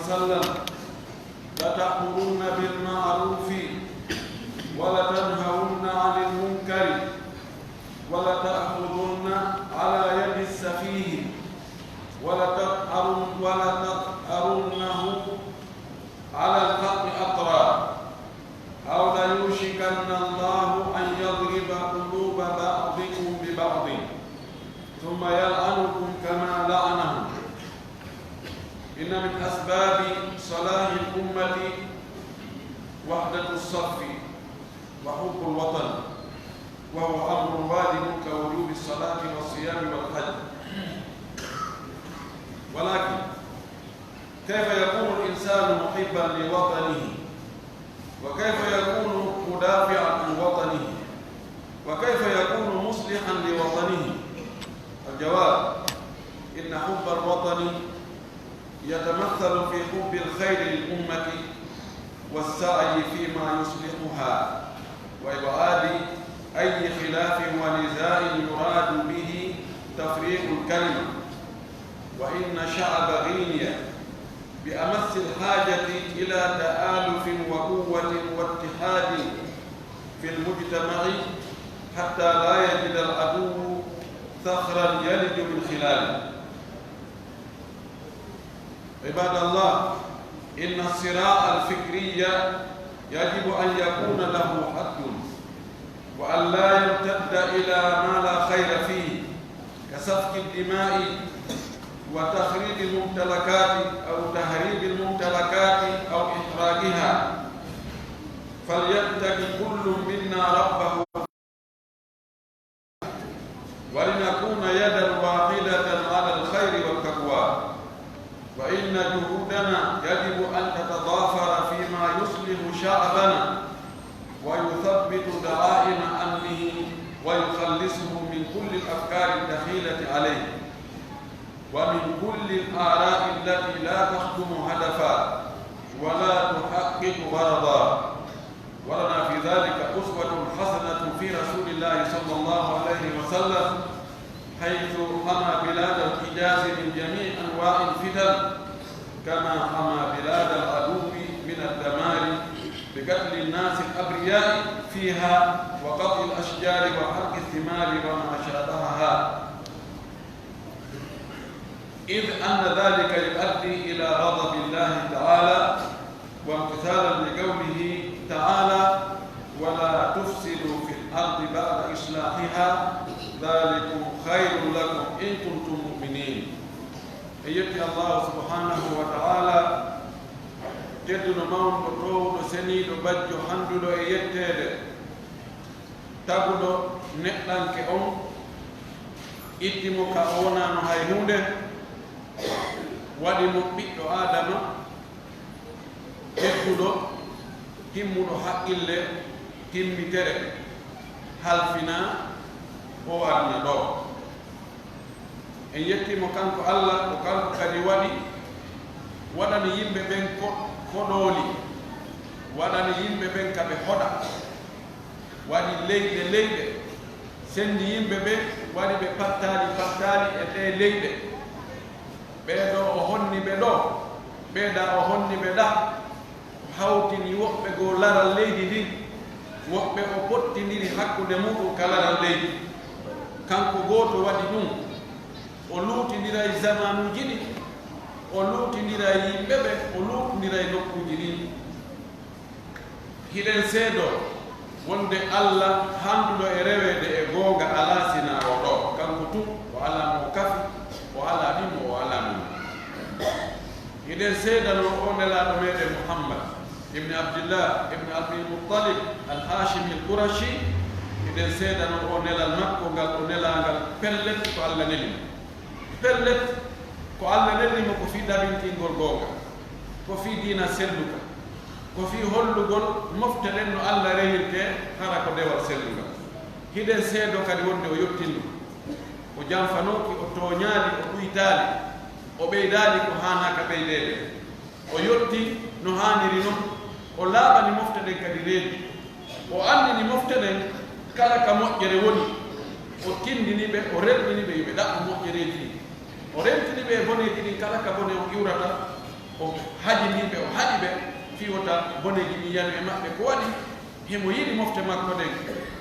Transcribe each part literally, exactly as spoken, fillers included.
وسلم، لتأمرن بالمعروف ولتنهون عن المنكر ولتأخذن على يد السفيه ولتطأرن-، ولتطأرنه على الحق أطرا، أو ليوشكن الله أن يضرب قلوب بعضكم ببعض ثم يلعنكم كما لعنهم. إن من أسباب صلاح الأمة وحدة الصف وحب الوطن، وهو أمر واجب كوجوب الصلاة والصيام والحج. ولكن كيف يكون الإنسان محبا لوطنه؟ وكيف يكون مدافعا عن وطنه؟ وكيف يكون مصلحا لوطنه؟ الجواب: إن حب الوطن يتمثل في حب الخير للأمة والسعي فيما يصلحها، وإبعاد أي خلاف ونزاع يراد به تفريق الكلمة. وإن شعب غينيا بأمس الحاجة إلى تآلف وقوة واتحاد في المجتمع حتى لا يجد العدو ثغرا يلج من خلاله. عباد الله، إن الصراع الفكري يجب أن يكون له حد، وأن لا يمتد إلى ما لا خير فيه، كسفك الدماء وتخريب الممتلكات أو تهريب الممتلكات أو إحراقها، فليتق كل منا ربه ولنكون يدا واحدة على الخير والتقوى، وإن جهودنا يجب أن تتضافر فيما يصلح شعبنا ويثبت دعائم أمنه ويخلصه من كل الأفكار الدخيلة عليه ومن كل الآراء التي لا تخدم هدفا ولا تحقق غرضا. ولنا في ذلك أسوة حسنة في رسول الله صلى الله عليه وسلم، حيث حمى بلاد الحجاز من جميع أنواع الفتن، كما حمى بلاد العدو من الدمار بقتل الناس الأبرياء فيها وقطع الأشجار وحرق الثمار وما شابهها. إذ أن ذلك يؤدي إلى غضب الله تعالى، وامتثالا لقوله تعالى: "ولا تفسدوا في الأرض بعد إصلاحها، ذلكم خير لكم إن كنتم مؤمنين." En yetti Allaahu subhaanahu wa ta'aalaa, tedduɗo, mawɗo, toowuɗo, seniiɗo, bajjo, handuɗo e yetteede. Taguɗo neɗɗanke on, itti mo ka o wonaano hay huunde, waɗi mo ɓiɗɗo Aadama, tedduɗo, timmuɗo haqqille, timmitere, halfinaa oo aduna ɗoo. En yettii mo kanko Alla, ko kanko kadi waɗi, waɗani yimɓe ɓen ko-, koɗooli, waɗani yimɓe ɓen ka ɓe hoɗa, waɗi leyɗe leyɗe, senndi yimɓe ɓen, waɗi ɓe pattaali pattaali e ɗee leyɗe. Ɓee ɗoo o honni ɓe ɗoo, ɓee ɗaa o honni ɓe ɗaa. O hawtini woɓɓe goo laral leydi ndin, woɓɓe o pottindiri hakkunde muɗum ka laral leydi. Kanko gooto waɗi ɗum. O luutindiray zamaanuuji ɗin, o luutindiray yimɓe ɓen, o luutindiray nokkuuji ɗin. Hiɗen seedoo wonde Alla handuɗo e reweede e goonga alaa sinaa oo ɗoo. Kanko tun, o alaa mo o kafi, o alaa ɗimmo, o alaa nunɗi. Hiɗen seedanoo oo Nelaaɗo meɗen Muhammad ibn Abdillah ibn Abdil Muttalib al-Haashimi al-Qurashi, hiɗen seedanoo oo nelal makko ngal o nelaa ngal pellet ko Alla neli mo. Pellet, ko Alla neli mo ko fii ɗaɓintingol goonga, ko fii diina selluka, ko fii hollugol mofte ɗen no Alla rewirtee, hara ko dewal sellungal. Hiɗen seedoo kadi wonde o yottinno, o janfanooki, o tooñaali, o ɗuytaali, o ɓeydaali ko haanaaka ɓeydeede. O yotti no haaniri non, o laaɓani mofte ɗen kadi reedu. O anndini mofte ɗen kala ka moƴƴere woni, o tinndini ɓe, o rewɗini ɓe yo ɓe ɗaɓɓu moƴƴereeji ɗin. O rentini ɓe e boneeji ɗin kala ka bone on iwrata, O hajini ɓe, o haɗi ɓe, fii wota boneeji ɗin yanu e maɓɓe. Ko waɗi? Himo yiɗi mofte makko ɗen,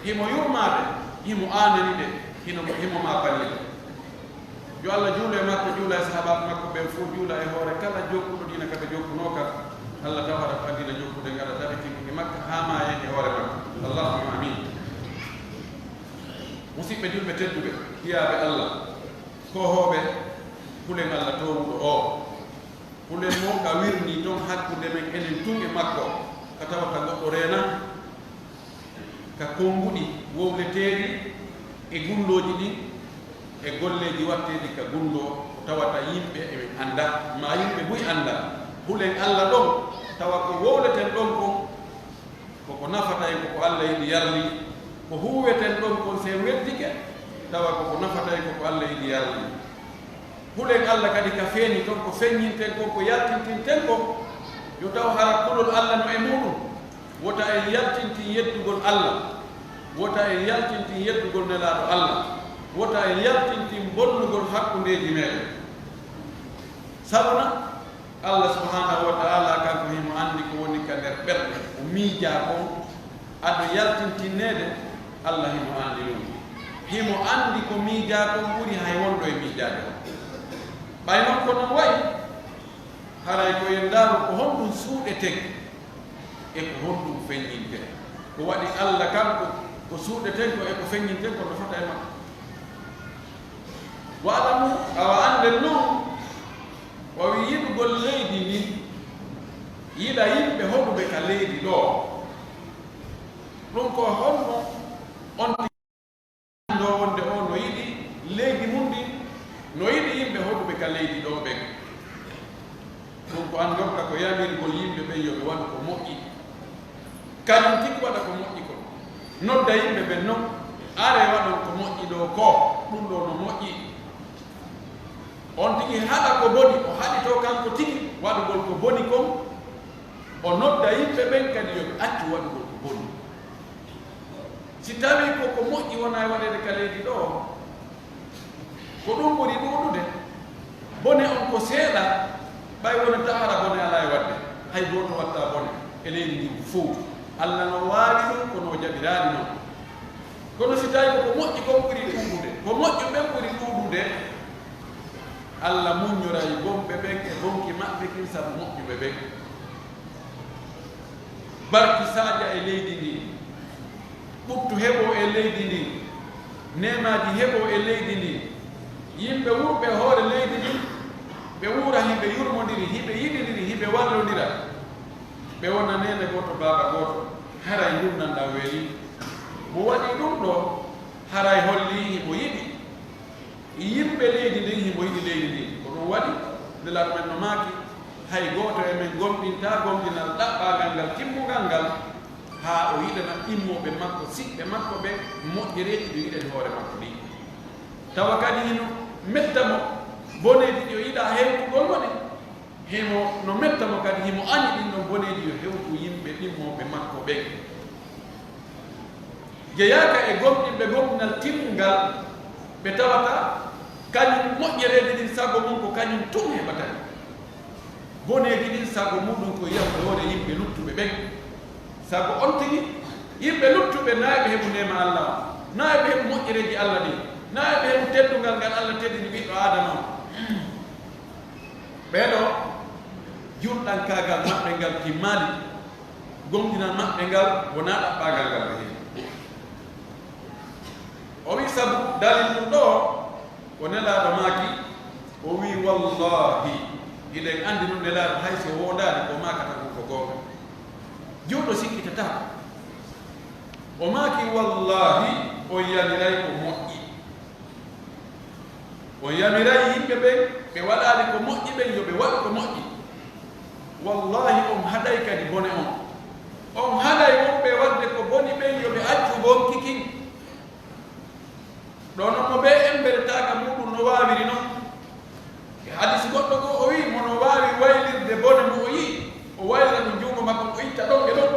himo yurmaa ɓe, himo aanani ɓe, hino, himo maapani ɓe. Yo Alla juulu e makko, juula e sahaabaaɓe makko ɓen fow, juula e hoore kala jokkuɗo diina ka ɓe jokkunoo ka. Alla taw haɗa ko anndina jokkude ngal, a tabitini e makka haa maayen e hoore makko. Allahumma amiin. Musiɓɓe julɓe tedduɓe, jiyaaɓe Alla, koohooɓe, hulen Alla toowuɗo oo. Hulen mo ka wirnii ton hakkunde men enen tun e makko, ka tawata goɗɗo reenaa ka konnguɗi wowleteeɗi e gunndooji ɗin, e golleeji watteeɗi ka gunndoo, ko tawata yimɓe e men anndaa, maa yimɓe buy anndaa. Hulen Alla ɗon, tawa ko wowleten ɗon kon, ko ko nafata en ko ko Alla yiɗi yarli, ko huuweten ɗon kon si en weddike, tawa ko ko nafata en ko ko Alla yiɗi yarli. Hulen Alla kadi ka feeñi ton, ko feññinten kon, ko yaltintinten kon, yo taw hara kulol Alla no e muuɗum. Wota en yaltintin yeddugol Alla, wota en yaltintin yeddugol Nelaaɗo Alla, wota en yaltintin bonnugol hakkundeeji meeɗen. Sabuna, Alla subhaanahu wa ta'aalaa, kanko himo anndi ko woni ka nder ɓerɗe, o miijaa kon, ado yaltintinneede, Alla himo anndi ɗum. Himo anndi ko miijaa kon ɓuri hay wonɗo e miijaade kon. Ɓay non ko non wa'i, haray ko en ndaaro ko honɗum suuɗeten e ko honɗum feññinten. Ko waɗi Alla kanko, ko suuɗeten kon e ko feññinten kon no fota e makko. Wa'lamu, awa annden non, o wi'i yiɗugol leydi ndin, yiɗa yimɓe hoɗuɓe ka leydi ɗoo. Ɗum ko honno on tigi anndoo wonde o no yiɗi leydi mun ndin, no yiɗi yimɓe hoɗuɓe ka leydi ɗoo ɓen? Ɗum ko anndorta ko yamirgol yimɓe ɓen yo ɓe waɗu ko moƴƴi. Kañum tigi waɗa ko moƴƴi kon. Nodda yimɓe ɓen non, aree waɗon ko moƴƴi ɗoo koo, ɗum ɗoo no moƴƴi. On tigi haɗa ko boni, o haɗitoo kanko tigi waɗugol ko boni kon, o nodda yimɓe ɓen kadi yo ɓe accu waɗugol ko boni. Si tawii ko ko moƴƴi wonaa e waɗeede ka leydi ɗoo, ko ɗum ɓuri ɗuuɗude. Bone on ko seeɗa, ɓay wonata hara bone alaa e waɗde, hay gooto wattaa bone e leydi ndin fow. Alla no waawi ɗum, kono o jaɓiraali non. Kono si tawii ko ko moƴƴi kon ɓuri ɗuuɗude, ko moƴƴo ɓen ɓuri ɗuuɗude, Alla muññoray bonɓe ɓen e bonki maɓɓe kin sabu moƴƴuɓe ɓen. Barki saaƴa e leydi ndin, ɓuttu heɓoo e leydi ndin, neemaaji heɓoo e leydi ndin, yimɓe wuurɓe e hoore leydi ndin, ɓe wuura hiɓe yurmondiri, hiɓe yiɗindiri, hiɓe wallondira, ɓe wona neene gooto, baaba gooto, haray ngurndan ɗan welii. Mo waɗi ɗum ɗoo, haray hollii himo yiɗi yimɓe leydi ndin, himo yiɗi leydi ndin. Ko ɗum waɗi Nelaaɗo men no maaki, hay gooto e men gomɗintaa gomɗinal ɗaɓɓaangal ngal timmungal ngal, haa o yiɗana immooɓe makko, siɓɓe makko ɓen, moƴƴereeji ɗi o yiɗani hoore makko ɗin. Tawa kadi hino metta mo boneeji ɗi o yiɗaa hewtugol mo ɗin. Himo, no metta mo kadi, himo añi ɗin ɗon boneeji yo hewtu yimɓe ɗimmooɓe makko ɓen. Jeyaaka e gomɗinɓe gomɗinal timmungal, ɓe tawata kañum moƴƴereeji ɗin sago mun ko kañum tun heɓata ɗi. Boneeji ɗin sago muɗum ko yahude hoore yimɓe luttuɓe ɓen. Sago on tigi, yimɓe luttuɓe naa eɓe heɓu neema Alla on, naa eɓe heɓu moƴƴereeji Alla ɗin, naa eɓe heɓu teddungal ngal Alla teddini ɓiɗɗo Aadama on. Ɓee ɗoo, jurɗankaagal maɓɓe ngal timmaali, gomɗinal maɓɓe ngal wonaa ɗaɓɓaagal ngal no heewi. O wi'i, sabu dalil ɗum ɗoo, ko Nelaaɗo maaki, o wi'i, wallaahi, hiɗen anndi nun Nelaaɗo, hay si o woondaali, ko maakata kon ko goonga. Julɗo sikkitataa. O maaki, wallaahi, on yamiray ko moƴƴi. On yamiray yimɓe ɓen, ɓe waɗaali ko moƴƴi ɓen, yo ɓe waɗu ko moƴƴi. Wallaahi, on haɗay kadi bone on. On haɗay wonɓe waɗde ko boni ɓen, yo ɓe accu bonki kin. Ɗoo non mo bee embere taaka muuɗum no waawiri non. E hadiisi goɗɗo goo, o wi'i, mo no waawi waylirde bone mo o yi'i, o waylira ɗum junngo makko, o itta ɗon e ɗon,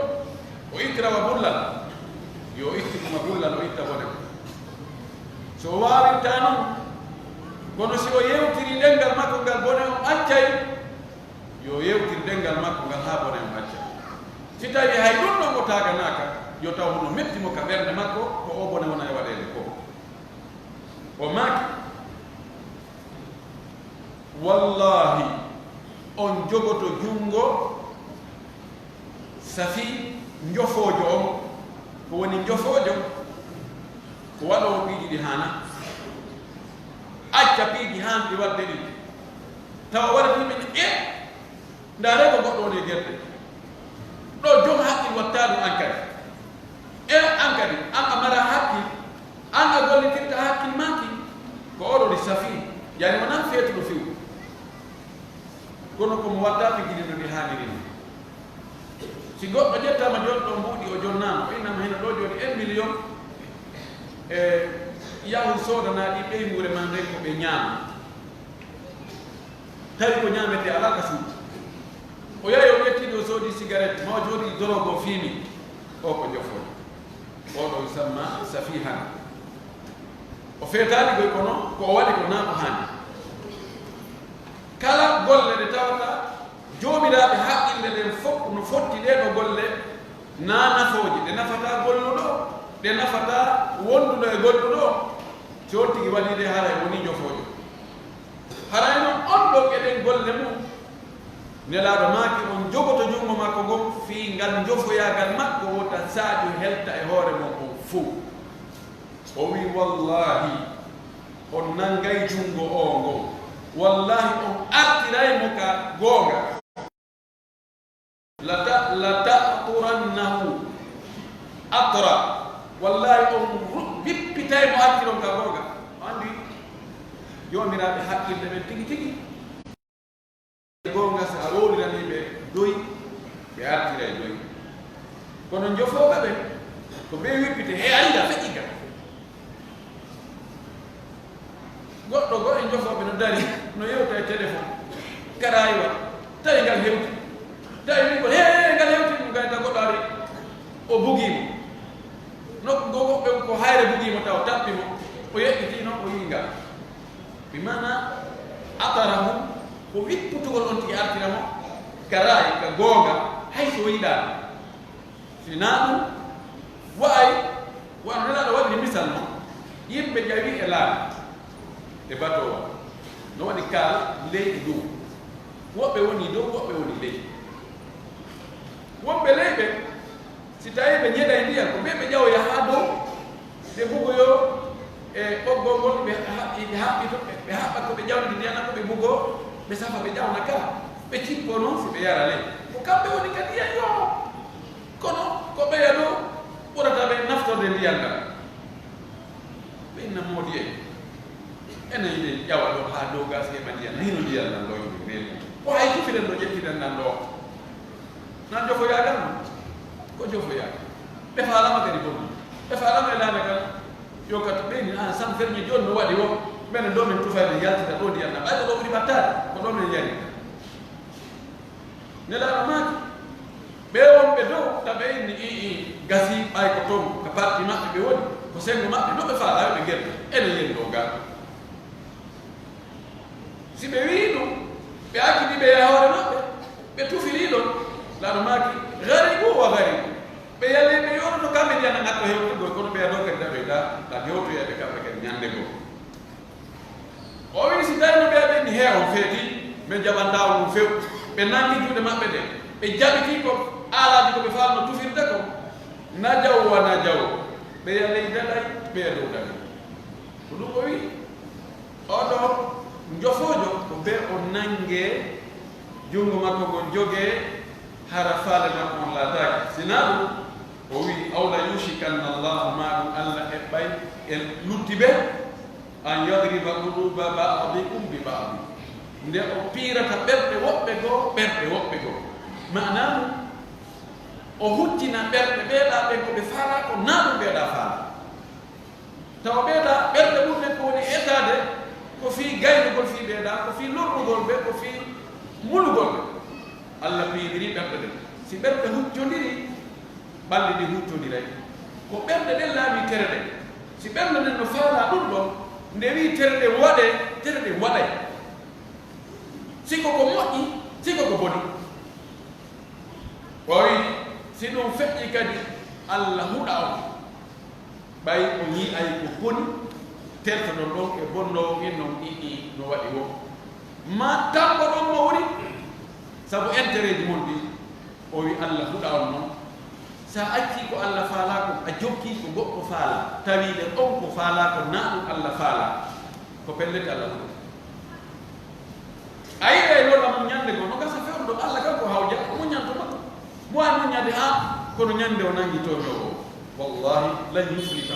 o ittira wa bullal. Yo o itti ɗum wa bullal, o itta bone. So o waawirtaa non, kono si o yewtirii ɗemngal makko ngal, bone on accay, Yo yewtir denngal makko ngal haa bone on acca. Si tawii hay ɗun ɗon o taaganaaka, yo taw hono metti mo ka ɓernde makko, ko oo bone wona e waɗeede ko. O maaki, wallaahi, on jogoto junngo safii njofoojo on. Ko woni njofoojo? Ko waɗoowo piiji ɗi haanaa. Acca piiji haanɗi waɗde ɗin. Tawa waɗata ɗumen e Ndaaree ko goɗɗo woni e gerte. Ɗoo jom hakkil wattaa ɗum an kadi. E an kadi, an a maraa hakkil, an a gollitirta hakkil maa kin. Ko oo ɗoo ɗi safii, yani wonaa feetuɗo few. Kono ko mo wattaa piiji ɗin no ɗi haaniri non. Si goɗɗo ƴettaama jon ɗoo mbuuɗi o jonnaama, o innama hino ɗoo jooni un million, e yahu soodanaa ɗi ɓeynguure maa nden ko ɓe ñaama. Tawi ko ñaametee alaa ka suudu. O yahi o ƴetti ɗi o soodi sigaret, maa o jooɗi dorogo fiimi. O ko njofoojo. Oo ɗoo sammaa safiihan. O feetaali koy kono ko o waɗi ko naa ko haani. Kala golle ɗe tawata joomiraaɓe haqqille ɗen fof no fotti ɗee ɗoo golle, naa nafooje, ɗe nafataa golluɗo, ɗe nafataa wonduɗo e golluɗo, si on tigi waɗii ɗe haray wonii njofoojo. Haray non on ɗon e ɗen golle mun, Nelaaɗo maaki on jogoto junngo makko ngon fii ngal njofoyaagal makko wota saaju helta e hoore mon on fow. O wi'i, wallaahi, on nanngay junngo oo ngon. Wallaahi, on artiray mo ka goonga. Lata-, lata'turannahu atra. Wallaahi, on ru-, bippitay mo artiron ka goonga. O anndi joomiraaɓe haqqille ɓen tigi tigi. Goonga, si a wowliranii ɓe doy, ɓe artiray doy. Kono njofooɓe ɓen, ko ɓe wippite, he ari ga, feƴƴi ga. Goɗɗo goo e njofooɓe no dari, no yewta e telefon. Karaayi wa, tawi ngal hewti. Tawi min ko, hee, ngal hewti, ɗum gayta goɗɗo ari, o bugii mo. Nokku goo woɓɓe ko hayre bugii mo taw, tappi mo, o yeƴƴitii non, o yi'i ngal. Bi maana, atarahum, ko wipputugol on tigi artira mo, karaayi, ka goonga, hay so o yiɗaano. Si naa ɗum, wa'ay, wano Nelaaɗo waɗiri misal non, yimɓe ƴawi e laawi, e batoowa, no waɗi kaala ley e dow. Woɓɓe woni dow, woɓɓe woni ley. Wonɓe ley ɓe, si tawii ɓe ñeɗay ndiyan, ko ɓe ɓe ƴawoya haa dow, ɓe bugoyoo e ɓoggol ngol, ɓe haɓɓi, ɓe haɓɓi to, ɓe, ɓe haɓɓa ko ɓe ƴawndi ndiyan, ko ɓe bugoo, ɓe safa, ɓe ƴawna ka, ɓe cippoo non, si ɓe yara ley. Ko kamɓe woni ka ndiyan yoo. Kono ko ɓeya ɗoo ɓurata ɓe naftorde ndiyan ngal. Ɓe inna moodi en, enen hiɗen ƴawa ɗoo haa dow gaa seeɓa ndiyan, hino ndiyan nan ɗoo hino reedu. Ko hay tufiren ɗoo ƴettiren nan ɗoo. Nan jofoyaagal non. Ko jofoyaagal. Ɓe faalama kadi bonno. Ɓe faalama e laana kan. Yo ka to ɓeyni an san ferñe jooni no waɗi wo. Menen ɗoo men tufay men yaltita ɗoo ndiyan nan. Ɓay ko ɗoo ɓuri ɓattaade. Ko ɗoo men yari. Nelaaɗo maaki, ɓee wonɓe dow, taɓe inni, ii, ii, gasii, ɓay ko ton, ka parti maɓɓe ɓe woni, ko senngo maɓɓe, no ɓe faalaa, yo ɓe gerto, ene yen ɗoo gaa. Si ɓe wi'i ɗum, ɓe accidi ɓe e hoore maɓɓe, ɓe tufirii ɗon, Nelaaɗo maaki, garibu wa garibu. Ɓe yalay ɓe yooɗoto kamɓe ndiyan nan atto hewtugol, kono ɓe yadoo kadi ɗaɓɓe ɗaa, ka hewtoyay ɓe kamɓe kadi ñannde goo. O wi'i, si tawii no ɓe ɓenni hee on feeti, men jaɓantaa on ɗum few. Ɓe nangi juuɗe maɓɓe ɗen, ɓe jaɓitii ko aalaaji ko ɓe faalno tufirde kon. Najaw wa najaw, ɓe yalay daɗay, ɓe yaloo daɗay. Ko ɗum o wi'i. Oo ɗoo njofoojo, ko bee o nangee junngo makko ngon jogee, hara faale makko on laataaki. Si naa ɗum, o wi'i, aw la yushikanna Allahu, maa ɗum Alla eɓɓay e lutti ɓe, an yadriba quluba ba'dikum bi ba'di. Nde o piirata ɓerɗe woɓɓe goo, ɓerɗe woɓɓe goo. Maanaa mum, o huccina ɓerɗe ɓee ɗaa ɓen ko ɓe faalaa ko naa ɗum ɓee ɗaa faalaa. Tawa ɓee ɗaa ɓerɗe mum ɗen ko woni etaade, ko fii gaynugol fii ɓee ɗaa, ko fii lorrugol ɓe, ko fii mulugol ɓe. Alla piiririi ɓerɗe ɗen. Si ɓerɗe huccondirii, ɓalli ɗin huccondiray. Ko ɓerɗe ɗen laamii tere ɗen. Si ɓernde nden no faalaa ɗum ɗon, nde wi'i tere ɗen waɗee, tere ɗen waɗay. Si ko ko moƴƴi, si ko ko boni. O wi'i, si ɗun feƴƴii kadi, Alla huɗa on. Ɓay on yi'ay ko boni, tertoɗon ɗon e bonnoowo on, non ɗiɗi no waɗi woo. Maa tampoɗon mo woni, sabu entereeji mon ɗin. O wi'i, Alla huɗa on non. Si a accii ko Alla faalaa kon, a jokkii ko goɗɗo faalaa, tawii le on ko faalaa kon, naa ɗun Alla faalaa, ko pellet Alla huɗete. A yi'ay non, a muɲɲande goo, no gasa fewndo, Alla kan ko hawja, o muɲɲanto ma. Mo a muɲɲande haa kono ɲande o nangi tooɲoowo. Wallahi, lan yuflita.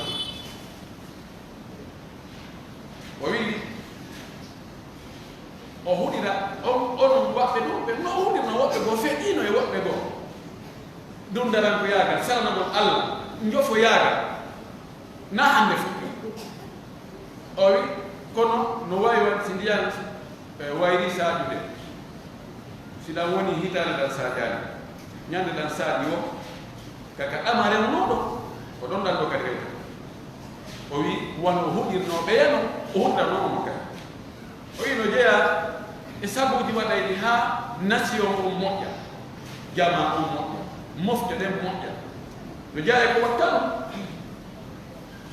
O wi'i, o huɗira, on, onon waɓɓe ɗun, ɓe no o huɗirno woɓɓe goo, feƴƴiino e woɓɓe goo. Dundarankoyaagal, salanagol Alla, njofoyaagal, naa hande fuɗɗi. O wi'i, kono no wayi wan si ndiyan, eh, wayrii saajude. Si ɗan wonii hitaande ɗan saajaali, ɲande ɗan saaji woo, ka ka ɗama rewnoo ɗon, ko ɗon ɗan ɗoo kadi rewta. O wi'i, wano o huɗirnoo ɓeya non, o huɗiranoo on kadi. O wi'i no jeyaa e sabuuji waɗayɗi haa nasiyon on moƴƴa, jamaa on moƴƴa, mofte ɗen moƴƴa. No jeyaa e ko watta ɗun.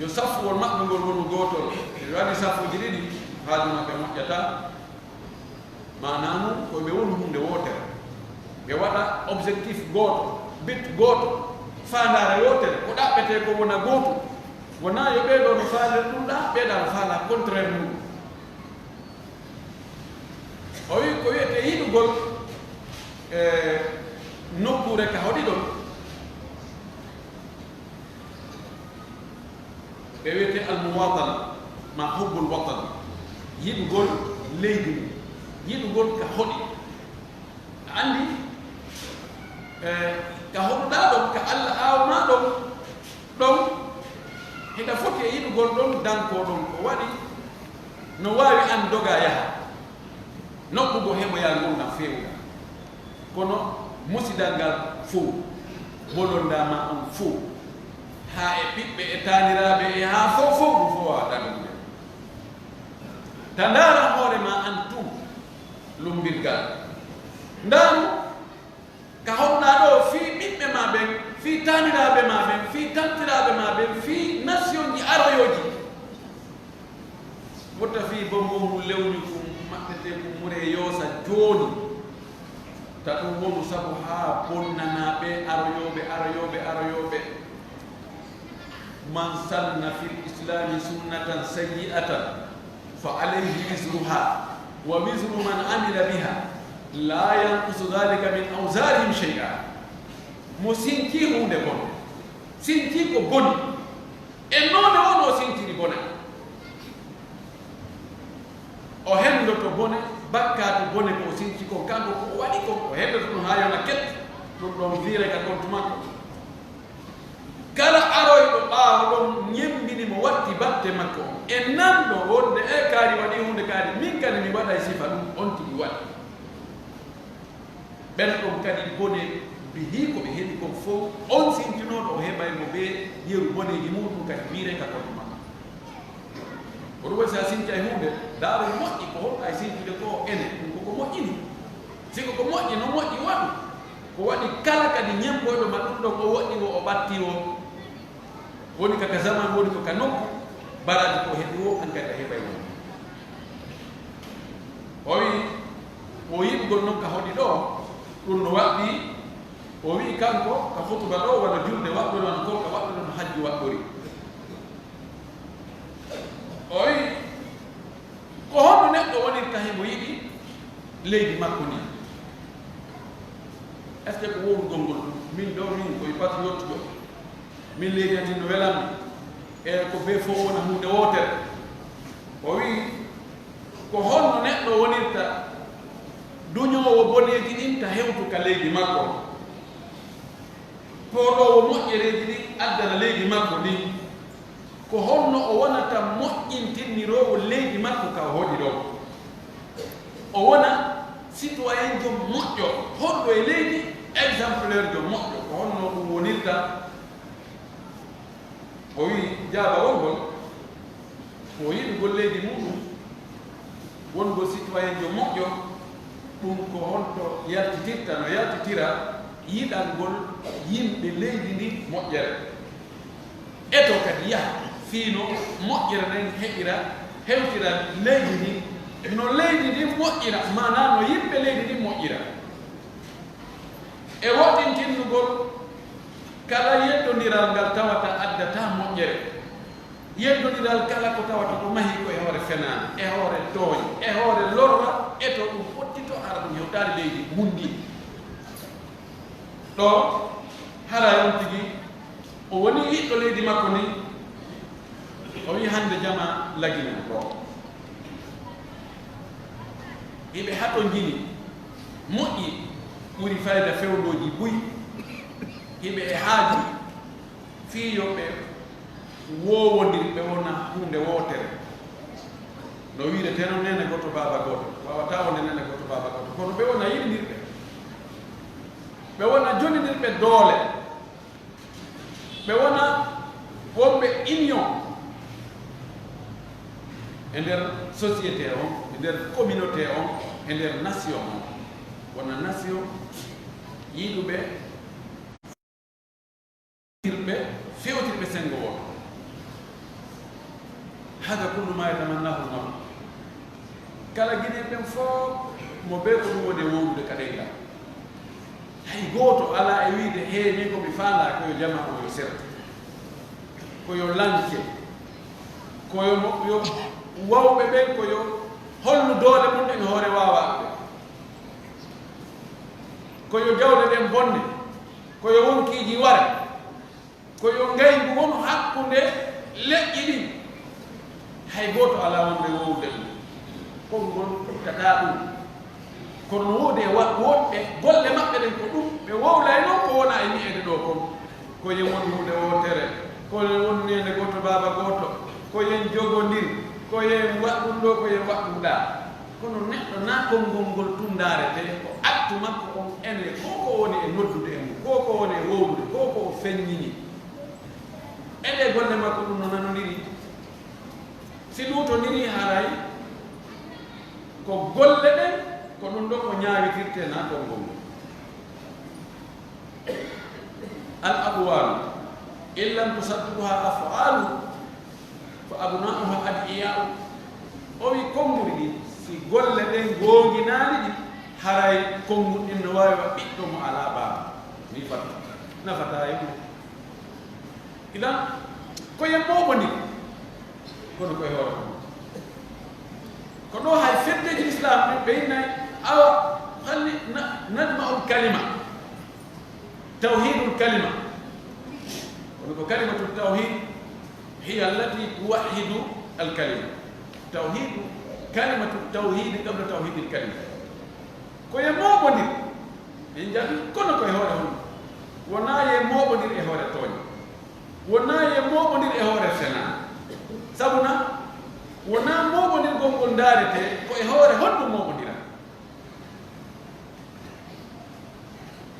Yo saffuwol maɓɓe ngol wonu gootol. Si ɓe waɗii saffuuji ɗiɗi, haaju maɓɓe moƴƴataa. Maanaa mun ko ɓe wonu huunde wootere. Ɓe waɗa objectif gooto, but gooto, faandaare wootere. Ko ɗaɓɓetee kon wona gootun. Wonaa yo ɓee ɗoo no faalira ɗun ɗaa, ɓee ɗaa no faalaa contraire mun. O wi'i ko wi'etee yiɗugol, e, nokkuure ka hoɗi ɗon. Ɓe wi'etee al-muwatana, maa hubbul watan. Yiɗugol leydi mun. Yiɗugol ka hoɗi. A anndi, e, ka hoɗuɗaa ɗon, ka Alla aawnaa ɗon, ɗon, hiɗa foti e yiɗugol ɗon dankoo ɗon. Ko waɗi, no waawi an dogaa yaha nokku goo heɓoyaa ngurndan feewundan. Kono musidal ngal fow, bolondaa maa on fow, haa e ɓiɓɓe e taaniraaɓe e haa fow fow, ɗun fow waawaa ɗaɓɓude. Ta ndaaran hoore maa an tun, lummbirgal. Ndaaru ka honɗaa ɗoo fii ɓiɓɓe maa ɓen, fii taaniraaɓe maa ɓen, fii tantiraaɓe maa ɓen, fii nasiyonji aroyooji. Wota fii bonbon mun lewñu kun maɓɓetee kun muree yoosa jooni. Ta ɗun wonu sabu haa bonnanaa ɓee aroyooɓe, aroyooɓe, aroyooɓe. Man sanna fil islami sunnatan sayyi'atan fa alayhi wizruha wa wizru man amila biha la yanqusu dhalika min awzarihim shay'a. Mo sincii huunde bonde, sincii ko boni, e noone woo no o sinciri bone, o henndoto bone, bakkaatu bone ko o sinci kon, kanko ko o waɗi kon, o henndoto ɗun haa yona ket, ɗun ɗon viire ka kontu makko. Kala aroyɗo ɓaawo ɗon ñemmbini mo, watti batte makko on, e nanɗo wonde, e kaari waɗii huunde kaari, min kadi mi waɗay sifa ɗun, on tigi waɗi. Ɓen ɗon kadi bone bihii ko ɓe heɓi kon fow, on sintinooɗo o heɓay mo bee yeru boneeji muuɗun kadi wiire ka kontu makko. Ko ɗun waɗi si a sincay huunde, ndaaro moƴƴi ko honɗun e sintude ko ene, ɗun ko ko moƴƴini. Si ko ko moƴƴi, no moƴƴi waɗu. Ko waɗi kala kadi ñemmboyɗo ma ɗun ɗon o woɗɗi woo, o ɓattii woo, woni ka ka zaman, woni ko ka nokku, baraaji ko o heɓi woo, an kadi a heɓay woo. O wi'i, ko yiɗugol non ka hoɗi ɗoo, ɗun no waɗɗii, o wi'i kanko, ka hutuba ɗoo, wano julde waɗɗori, wano korka waɗɗori, wano hajju waɗɗori. O wi'i, ko honno neɗɗo wonirta himo yiɗi leydi makko ndin? Est-ce que ko wowlugol ngol? Min ɗoo, min ko mi patriote jo. Min leydi an ndin no welammi. E ko bee fow wona huunde wootere. O wi'i, ko honno neɗɗo wonirta duñoowo boneeji ɗin ta hewtu ka leydi makko? Pooɗoowo moƴƴereeji ɗin addana leydi makko ndin. Ko honno o wonata moƴƴintiniroowo leydi makko ka o hoɗi ɗon? O wona citoyenjo moƴƴo, honɗo e leydi, exemplaire jo moƴƴo. Ko honno ɗun wonirta? O wi'i, jaabawol ngol, ko yiɗugol leydi muuɗun, wonugol citoyenjo moƴƴo, Ɗun ko honto yaltitirta? No yaltitira yiɗangol yimɓe leydi ndin moƴƴere. Eto kadi yaha fii no moƴƴere nden heɓira, hewtira leydi ndin, no leydi ndin moƴƴira, maanaa no yimɓe leydi ndin moƴƴira. E woɗɗintinnugol kala yeddondiral ngal tawata addataa moƴƴere. Yeddondiral kala ko tawata ko mahii ko e hoore fenaande, e hoore tooñe, e hoore lorra, eto ɗun fottito hara ɗun hewtaali leydi mun ndin. Ɗoo, haray on tigi, o wonii yiɗɗo leydi makko ndin, o wi'i hannde jamaa laginaa ɗoo. Hiɓe hatonjini, moƴƴi, ɓuri fayda fewndooji buy, hiɓe e haaju, fii yo ɓe woowondir, ɓe wona huunde wootere. No wi'etee non neene gooto, baaba gooto. Waawataa wonde neene gooto, baaba gooto. Kono ɓe wona yiɗindirɓe. Ɓe wona jonindirɓe doole. Ɓe wona wonɓe union e nder société on, e nder communauté on, e nder nation on. Wona nation yiɗuɓe ɓe fewtirɓe senngo wooto. Hada kullu ma yatamannahu lmar. Kala Guinéen ɓen fof mo bee ko ɗum woni e wowlude ka ɗenngal. Hay gooto alaa e wi'ude, "Hee, min ko mi faalaa ko yo jamaa on yo sertu, ko yo lanke, ko yo mo-, yo wawɓe ɓen, ko yo hollu doole mum en hoore waawaaɓe ɓen, ko yo jawle ɗen bonne." Ko yo wonkiiji ware, ko yo ngayngu wonu hakkunde leƴƴi ɗin. Hay gooto alaa wonde wowlude ɗum. Konngol ɓurtataa ɗum. Kono no woodi e wa-, woɗɓe golle maɓɓe ɗen ko ɗum ɓe wowlaynoo ko wona e wi'eede ɗoo kon. Ko yen won huunde wootere, ko yen won neene gooto, baaba gooto, ko yen jogondir, ko yen waɗ ɗum ɗoo, ko yen waɗ ɗum ɗaa. Kono neɗɗo naa konngol ngol tun ndaaretee, ko acte makko on ene, ko ko woni e noddude e mum, ko ko woni e wowlude, ko ko o feññini. E ɗee golle makko ɗum no nanondiri. Si luutondirii haray ko golle ɗen, ko ɗum ɗon o ñaawitirtee naa konngol ngol. Al aqwalu in lam tusaddiquha af'alu fa abna'uha ad'iya'u. O wi konguɗi ɗin, si golle ɗen goonginaali ɗi, haray konguɗi ɗin no waawi wa ɓiɗɗo mo alaa baaba. Ni fatu. Nafataa e mum. Idan, ko yen mooɓondiri, kono ko e hoore mum. Ko ɗoo hay feddeeji Islaam ɗin ɓe innay, awa, halli na-, najma'ul kalima. Tawhiidul kalima. Kono ko kalimatu tawhiid, hiya allati tuwahhidu al kalima. Tawhiidu, kalimatu tawhiidi qabla tawhiidil kalima. Ko ye mooɓondir. En jaɓi, kono ko e hoore honɗun? Wonaa ye mooɓondir e hoore tooñe. Wonaa ye mooɓondir e hoore fenaa. Sabu na, wonaa mooɓondirgol ngol ndaaretee, ko e hoore honɗun mooɓondiraa.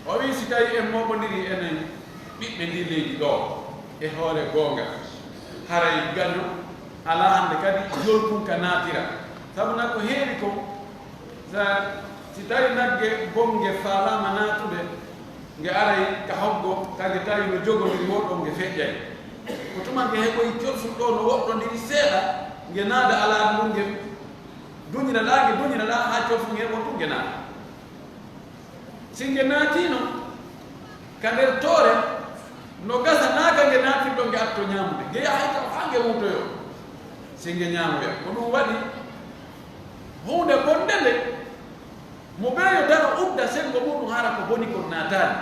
O wi'i, si tawii en mooɓondirii enen ɓiɓɓe ndii leydi ɗoo e hoore goonga, haray gaño alaa hannde kadi joltun ka naatira. Sabu na ko heewi kon, sa, si tawii nagge gonnge faalaama naatude, nge aray ka hoggo, ka nge tawi no jogondiri woo ɗoo, nge feƴƴay. Ko tuma nge heɓoyi colfun ɗoo no woɗɗondiri seeɗa, nge naada alaa ɗun, nge duñira ɗaa, nge duñira ɗaa, haa colfun heɓoo tun nge naata. Si nge naatiino ka nder toore, no gasa naa ka nge naatirɗoo nge atto ñaamude, nge yahay taw haa nge wuutoyoo. Si nge ñaamoya, ko ɗun waɗi huunde bonde nde, mo bee yo daro udda senngo muuɗun hara ko boni kon naataali.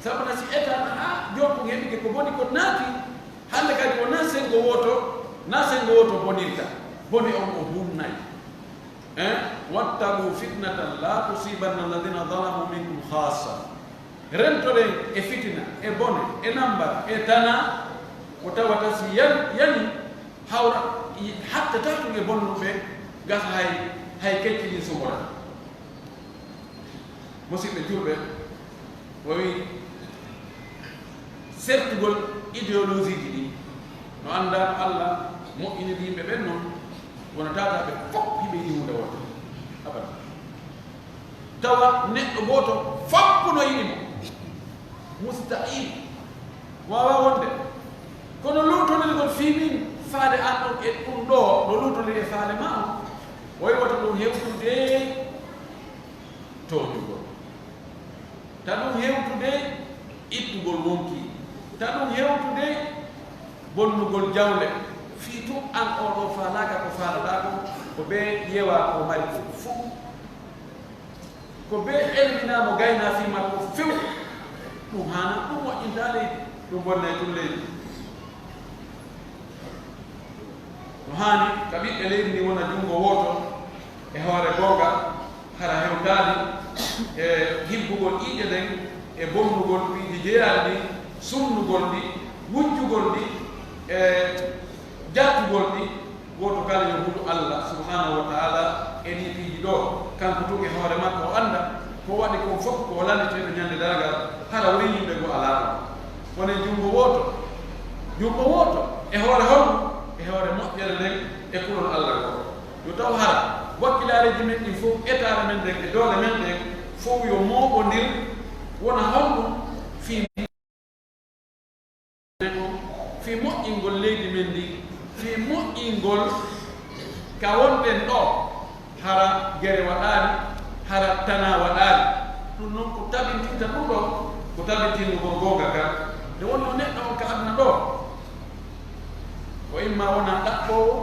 Sabu na si etaama haa jolfun heɓike ko boni kon naati, hannde kadi wonaa senngo wooto, naa senngo wooto bonirta. Bone on o hunnay. Eh? "Wattaqu fitnatan la tusibanna alladhina zalamu minkum khassa." Rentoɗen e fitina, e bone, e nambar, e tana, ko tawata si yan-, yani, hawra, i-, hattataa tun e bonnuɓe, gasa hay, hay kecci ɗin sumora. Musiɓɓe julɓe, o wi'i, sertugol idéologie ji ɗin, no anndaa no Alla moƴƴiniri yimɓe ɓen non, wona tawata ɓe fow hiɓe yiɗi huunde wootere. Abadan. Tawa neɗɗo gooto foppu no yiɗi mo. Mustahil. Waawaa wonde. Kono luutondirgol fii min faade an ɗon e ɗun ɗoo, no luutondiri e faale maa on, o wi'ata ɗun hewtude tooñugol. Ta ɗun hewtude ittugol wonkii. Ta ɗun hewtude bonnugol jawle. Fii tun an oo ɗoo faalaaka ko faalaɗaa kon, ko bee yewaa ko mari kon fow. Ko bee elminaa mo gaynaa fii makko few. Ɗun haanaa, ɗun moƴƴintaa leydi, ɗun bonnay tun leydi. No haani ka ɓiɓɓe leydi ndin wona junngo wooto e hoore goonga, hara hewtaali e hibbugol ƴiiƴe ɗen, e bonnugol piiji jeyaaɗi ɗin, sunnugol ɗi, wujjugol ɗi, e jattugol ɗi. Gooto kala yo hulu Allah subhanahu wa ta'ala e ɗii piiji ɗoo, kanko tun e hoore makko o annda ko waɗi kon fow ko o lanniteeɗo ñande darngal, hara woni yimɓe goo alaa ɗon. Kono e junngo wooto, junngo wooto e hoore honɗun? E hoore moƴƴere nden e kulol Allah ngol. Yo taw hara wakkilaareeji men ɗin fow, etaare men nden e doole men ɗen fow yo mooɓondir, wona honɗun? Fii fii moƴƴingol leydi men ndin, fii moƴƴingol ka wonɗen ɗoo, hara gere waɗaali, hara tanaa waɗaali. Ɗun non ko tabintinta ɗun ɗoo, ko tabintinugol goonga kan. Nde wonnoo neɗɗo on ka aduna ɗoo, o imma wona ɗaɓɓoowo,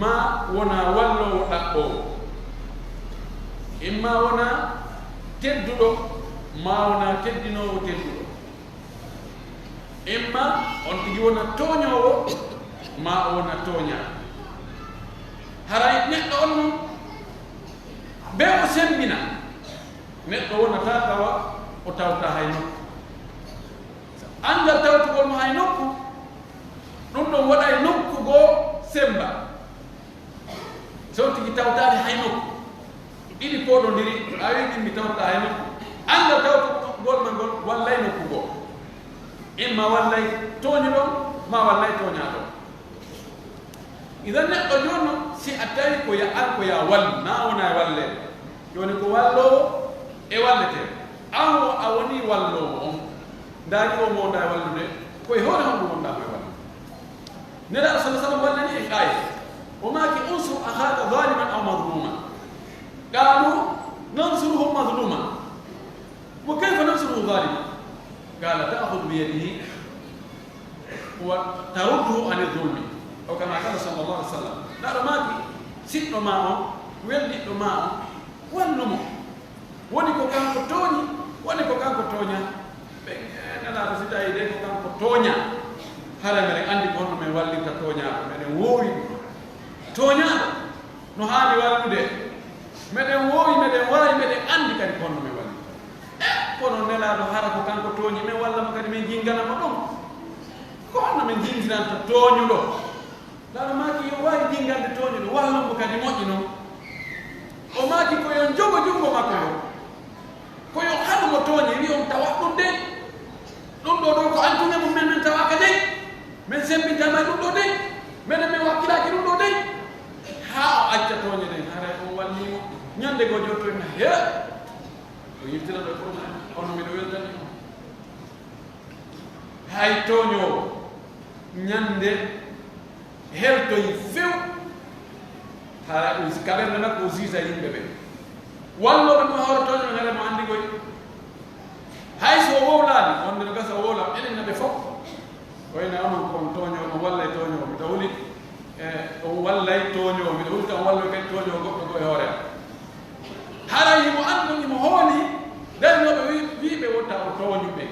maa wona walloowo ɗaɓɓoowo. Imma wona tedduɗo, maa wona teddinoowo tedduɗo. Imma on tigi wona tooñoowo, maa o wona tooñaaɗo. Haray neɗɗo on non, bee o sembina, neɗɗo wonataa tawa o tawtaa hay nokku. Anngal tawtugol mo hay nokku, ɗun ɗon waɗay nokku goo semba. Si on tigi tawtaali hay nokku, ɗiɗi pooɗondiri, a wi'i ɗin mi tawtaa hay nokku, anngal tawtugol ma ngol wallay nokku goo. Imma wallay tooñuɗo on, maa wallay tooñaaɗo on. Idan neɗɗo jooni non, si a tawi ko ya, an ko ya wallu, naa wona e walleede. Jooni ko walloowo e walleteeɗo. An wo a wonii walloowo on. Ndaari o mo wonɗaa e wallude, ko e hoore honɗun wonɗaa mo e wallude? Nelaaɗo sallallaahu alayhi wa sallam wallani en aaya. O maaki, "Unsur akhaaka zaliman aw mazluman." Qaalu, "Nansuruhu mazluman." "Wa kayfa nansuruhu zaliman?" Qaala, "Ta'khudhu bi yadihi wa tarudduhu ani zulmi." Aw kama qaala sallallaahu alayhi wa sallam. Nelaaɗo maaki, siɗɗo maa on, weldiɗɗo maa on, wallu mo. Woni ko kanko tooñi, woni ko kanko tooñaa. Ɓen, eh, Nelaaɗo, si tawii de ko kanko tooñaa, haray meɗen anndi ko honno men wallirta tooñaaɗo, meɗen woowi ɗun. Tooñaaɗo no haani wallude. Meɗen woowi, meɗen waawi, meɗen anndi kadi ko honno men wallirta. Eh, kono Nelaaɗo, hara ko kanko tooñi, men walla mo kadi, men jingana mo ɗon? Ko honno men jingiranta tooñuɗo? Nelaaɗo maaki, yo waawi jingande tooñuɗo, wallon mo kadi moƴƴi non. O maaki ko yo jogo junngo makko ngon. Ko yo haɗu mo tooñi, wi'a on tawa ɗun de. Ɗun ɗoo ɗoo ko an tun e mun, men, men tawaaka de. Men sembintaama e ɗun ɗoo de. Menen men wakkilaaki ɗun ɗoo de. Haa o acca tooñe ɗen, haray on wallii mo. Ñande goo jottoy na, he. O yiltira ɗo ko on, on miɗo weltani mo. Hay tooñoowo ñande heltoyi few, hara o si-, ka ɓernde makko o siisa yimɓe ɓen. Wallooɓe mo hawra tooñooɓe hare mo anndi koy. Hay so o wowlaali, wonde no gasa o wowla, enen na ɓe fow. Ko ene onon ko on tooñooɓe, on wallay tooñoowo, miɗo huli, e, on wallay tooñoowo, miɗo huli tan on wallay kadi tooñoowo goɗɗo goo e hoore am. Haray himo anndi, himo hooli, darinooɓe wi-, wiiɓe wota o tooñu ɓe.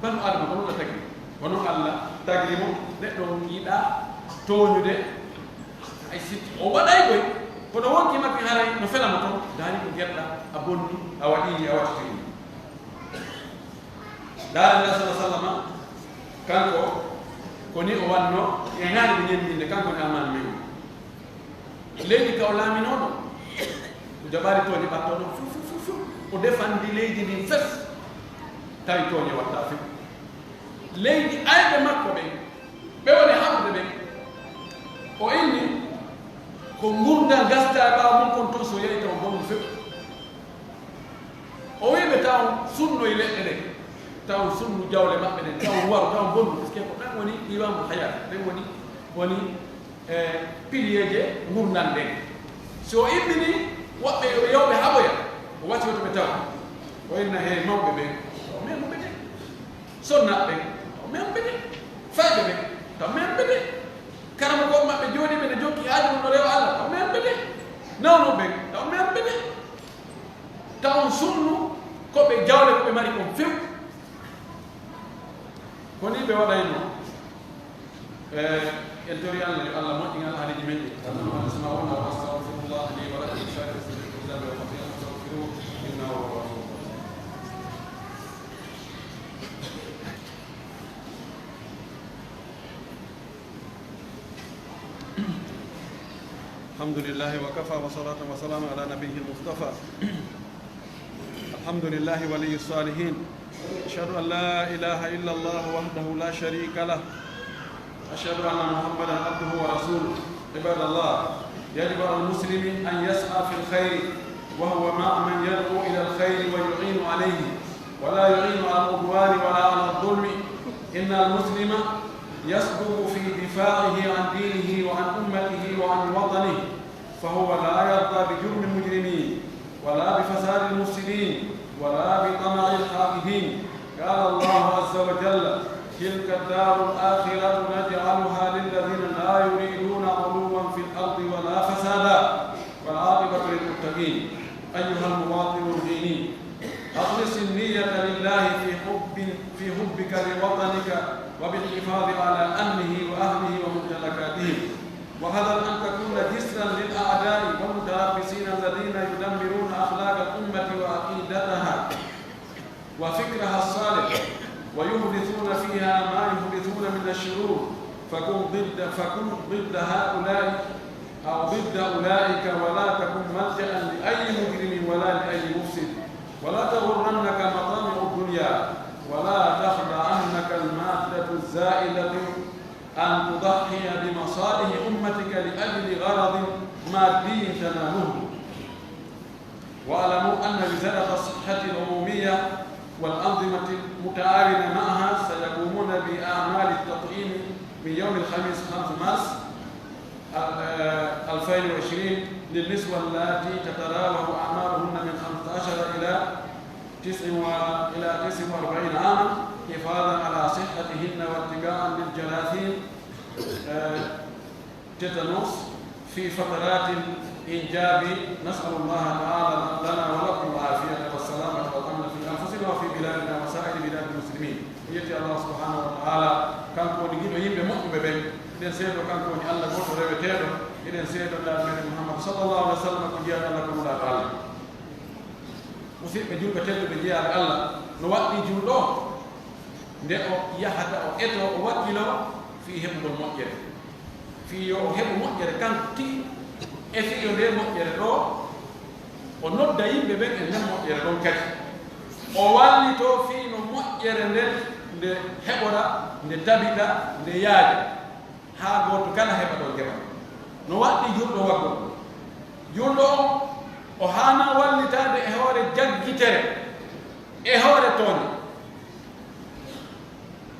Banu Aadama ko non la tagi. Ko non Alla tagiri mo, neɗɗo on yiɗaa tooñude. Hay si o waɗay koy, kono wonkii makko haray no fela mo ton, daali ko gerɗa, a bonni, a waɗii, a waɗtiri. Daali Nabi sallallahu alaihi wasallam, kanko, ko ni o wanno, e ngaani ko ñembinde, kanko ni almaami men. Leydi ka o laaminooɗo, o jaɓaali tooñe ɓattooɗo, fu, fu, fu, fu. O defandi leydi ndin fes, tawi tooñe waɗtaa few. Leydi ayɓe makko ɓen, ɓe woni haɓude ɓen, o inni, Ko ngurndan gasata e ɓaawo mun kon ton, so yahi taw bonnu few. O wi'i ɓe, taw sunnoy leɗɗe ɗen, taw sunnu jawle maɓɓe ɗen, taw waru, taw bonnu, parce que ko ɗan woni qiwamul hayat, ɗen woni, woni, eh, piliyeeje ngurndan ɗen. Si o immini, woɓɓe yo ɓe yaw ɓe haɓoya, o wasi woto ɓe taw. O inna, hey, mawɓe ɓen, taw men mo ɓe de. Sonnaaɓe ɓen, taw men ɓe de. Fayɓe ɓen, taw men ɓe de. Karamokooɓe maɓɓe jooɗiiɓe ne jokki haaju mun no rewa Alla, taw men ɓe de. Nawnooɓe ɓen, taw men ɓe de. Taw on sunnu ko ɓe jawle ko ɓe mari kon few. Ko nii ɓe waɗayno. Eh, en tori Alla yo Alla moƴƴin alhaaliiji men ɗin. Asma'una wa astaghfirullah li wa lakum. Sa'iril muslimina kulli dhanbin wa khati'atin fastaghfiruhu innahu huwal ghafurur rahim. الحمد لله وكفى وصلاة وسلام على نبيه المصطفى. الحمد لله ولي الصالحين. أشهد أن لا إله إلا الله وحده لا شريك له. أشهد أن محمدا عبده ورسوله. عباد الله، يجب على المسلم أن يسعى في الخير وهو مع من يدعو إلى الخير ويعين عليه، ولا يعين على العدوان ولا على الظلم. إن المسلم يصدق في دفاعه عن دينه وعن أمته وعن وطنه، فهو لا يرضى بجرم المجرمين، ولا بفساد المفسدين، ولا بطمع الحاقدين. قال الله عز وجل: تلك الدار الآخرة نجعلها للذين لا يريدون علوا في الأرض ولا فسادا، والعاقبة للمتقين. أيها المواطن الديني، أخلص النية لله في حب، في حبك لوطنك وبالحفاظ على أمنه وأهله وممتلكاته، واحذر أن تكون جسرا للأعداء والمتربصين الذين يدمرون أخلاق الأمة وعقيدتها وفكرها الصالح، ويحدثون فيها ما يحدثون من الشرور، فكن ضد، فكن ضد هؤلاء أو ضد أولئك، ولا تكن ملجأ لأي مجرم ولا لأي مفسد، ولا تغرنك مطامع الدنيا، ولا تخدعنك المادة الزائلة أن تضحي بمصالح أمتك لأجل غرض مادي تناله. واعلموا أن وزارة الصحة العمومية والأنظمة المتعاونة معها سيقومون بأعمال التطعيم من يوم الخميس خمسة مارس، آه، ألفين وعشرين للنسوة اللاتي تتراوح أعمارهن من خمستاشر إلى تسع و-، إلى تسع وأربعين عاما، حفاظا على صحتهن واتقاء للجراثيم، آه، تيتانوس في فترات الإنجاب. نسأل الله تعالى لنا ولكم العافية والسلامة والأمن في أنفسنا وفي بلادنا وسائر بلاد المسلمين. En yetti Allaahu subhaanahu wa ta'aalaa, kanko woni giɗo yimɓe moƴƴuɓe ɓen. Hiɗen seedoo kanko woni Alla gooto reweteeɗo. Hiɗen seedoo Nulaaɗo meɗen Muhammadu sallallaahu alayhi wa sallam ko jeyaaɗo Alla, ko Nulaaɗo Alla. Musidɓe julɓe tedduɓe jeyaaɓe Alla, no waɗɗii julɗo on, nde o yahata o etoo, o wakkiloo fii heɓugol moƴƴere. Fii yo o heɓu moƴƴere kanko tigi, e fii yo ndee moƴƴere ɗoo, o nodda yimɓe ɓen e nden moƴƴere ɗon kadi. O wallitoo fii no moƴƴere nden nde heɓora, nde tabita, nde yaaja, haa gooto kala heɓa ɗon keɓal. No waɗɗii julɗo waggol? Julɗo on, o haanaa wallitaade e hoore jaggitere, e hoore tooñe.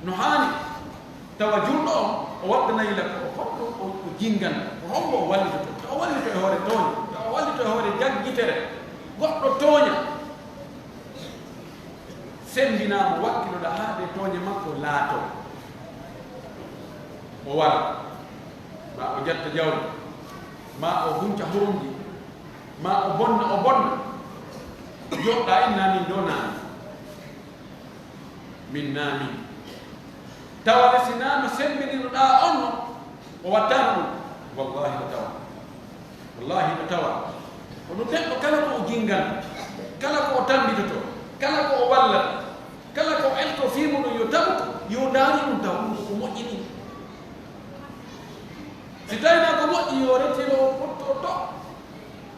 No haani tawa julɗo on, o waɗɗanay la ko honɗun o, o jinnganta, ko hombo o wallitotoo, tawa o wallitoo e hoore tooñe, tawa o wallitoo e hoore jaggitere, goɗɗo tooña, semmbinaa mo, wakkiloɗaa haa ɗee tooñe makko laatoo. O wara, maa o jatta jawdi, maa o hunca hurum ndi, maa o bonna, o bonna. Jooɗaa inna min ɗoo naani. Min naami. Tawa le, si naama semmbinirɗaa on no, o wattaano ɗum. Wallaahi o tawa. Wallaahi o tawa. Ko ɗum neɗɗo kala ko o jinnganta, kala ko o tammbitotoo, kala ko o wallata, kala ko o eltoo fii muɗum yo tabutu, yo ndaaru ɗum taw ɗum ko ko moƴƴini. Si tawii naa ko moƴƴi, yo retiro, o ɓottoo to.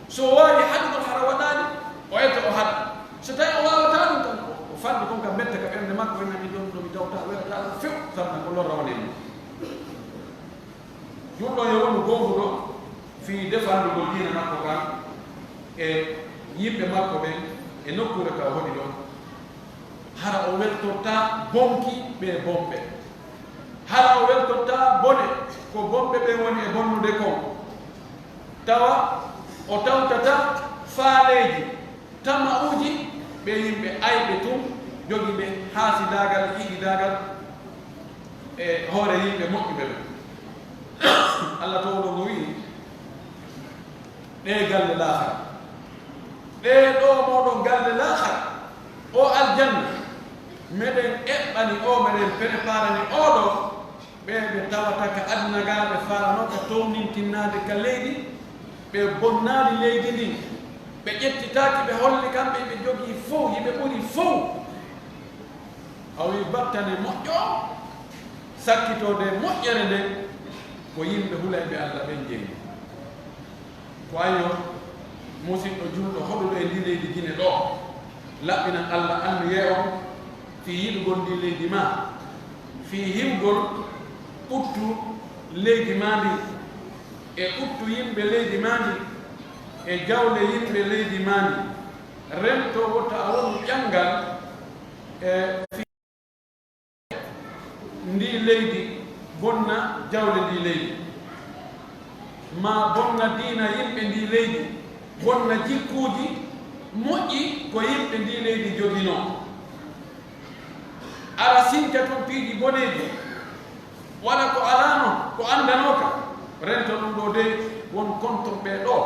So o waawii haɗugol hara waɗaali, o etta o haɗa. So tawii o waawataa ɗum, kan o fanɗi kon ka metta ka ɓernde makko, ena mi ɗon ɗo mi tawta welataa ɗum few, sabu ko lorra woni e mum. Julɗo yo wonu goonguɗo, fii defandugol diina makko kan e yimɓe makko ɓen e nokkuure ka o hoɗi ɗon. Hara o weltortaa bonki ɓee bonɓe. Hara o weltortaa bone ko bonɓe ɓen woni e bonnude kon. Tawa o tawtata faaleeji, tama'uuji ɓee yimɓe ayɓe tun, jogiiɓe haasidaagal, hiɗidaagal e hoore yimɓe moƴƴuɓe ɓen. Alla Toowɗo ngo wi'i, ɗee galle laakhara, ɗee ɗoo mooɗon galle laakhara, oo aljanna, meɗen eɓɓani oo, meɗen preparani oo ɗoo, ɓee ɓe tawata ka aduna gaa ɓe faalanoka townintinnaade ka leydi, ɓe bonnaali leydi ndin, ɓe ƴettitaaki, ɓe holli kamɓe ɓe jogii fow, hiɓe ɓuri fow. A wi'i battane moƴƴo on, sakkitoode moƴƴere nden, ko yimɓe hulayɓe Alla ɓen jeyi. Ko ayo, musiɗɗo julɗo hoɗuɗo e ndii leydi Gine ɗoo, laɓɓinan Alla anniyee on fii yiɗugol ndii leydi maa, fii hiwgol ɓuttu leydi maa ndin, e ɓuttu yimɓe leydi maa ndin, e jawle yimɓe leydi maa ndin. Rento wota a wonu ƴanngal e fii ndii leydi, bonna jawle ndii leydi, maa bonna diina yimɓe ndii leydi, bonna jikkuuji moƴƴi ko yimɓe ndii leydi joginoo. Ara sinta tun piiji boneeji, waɗa ko alaano, ko anndanooka. Rento ɗun ɗoo dey, won kontorɓe ɗoo,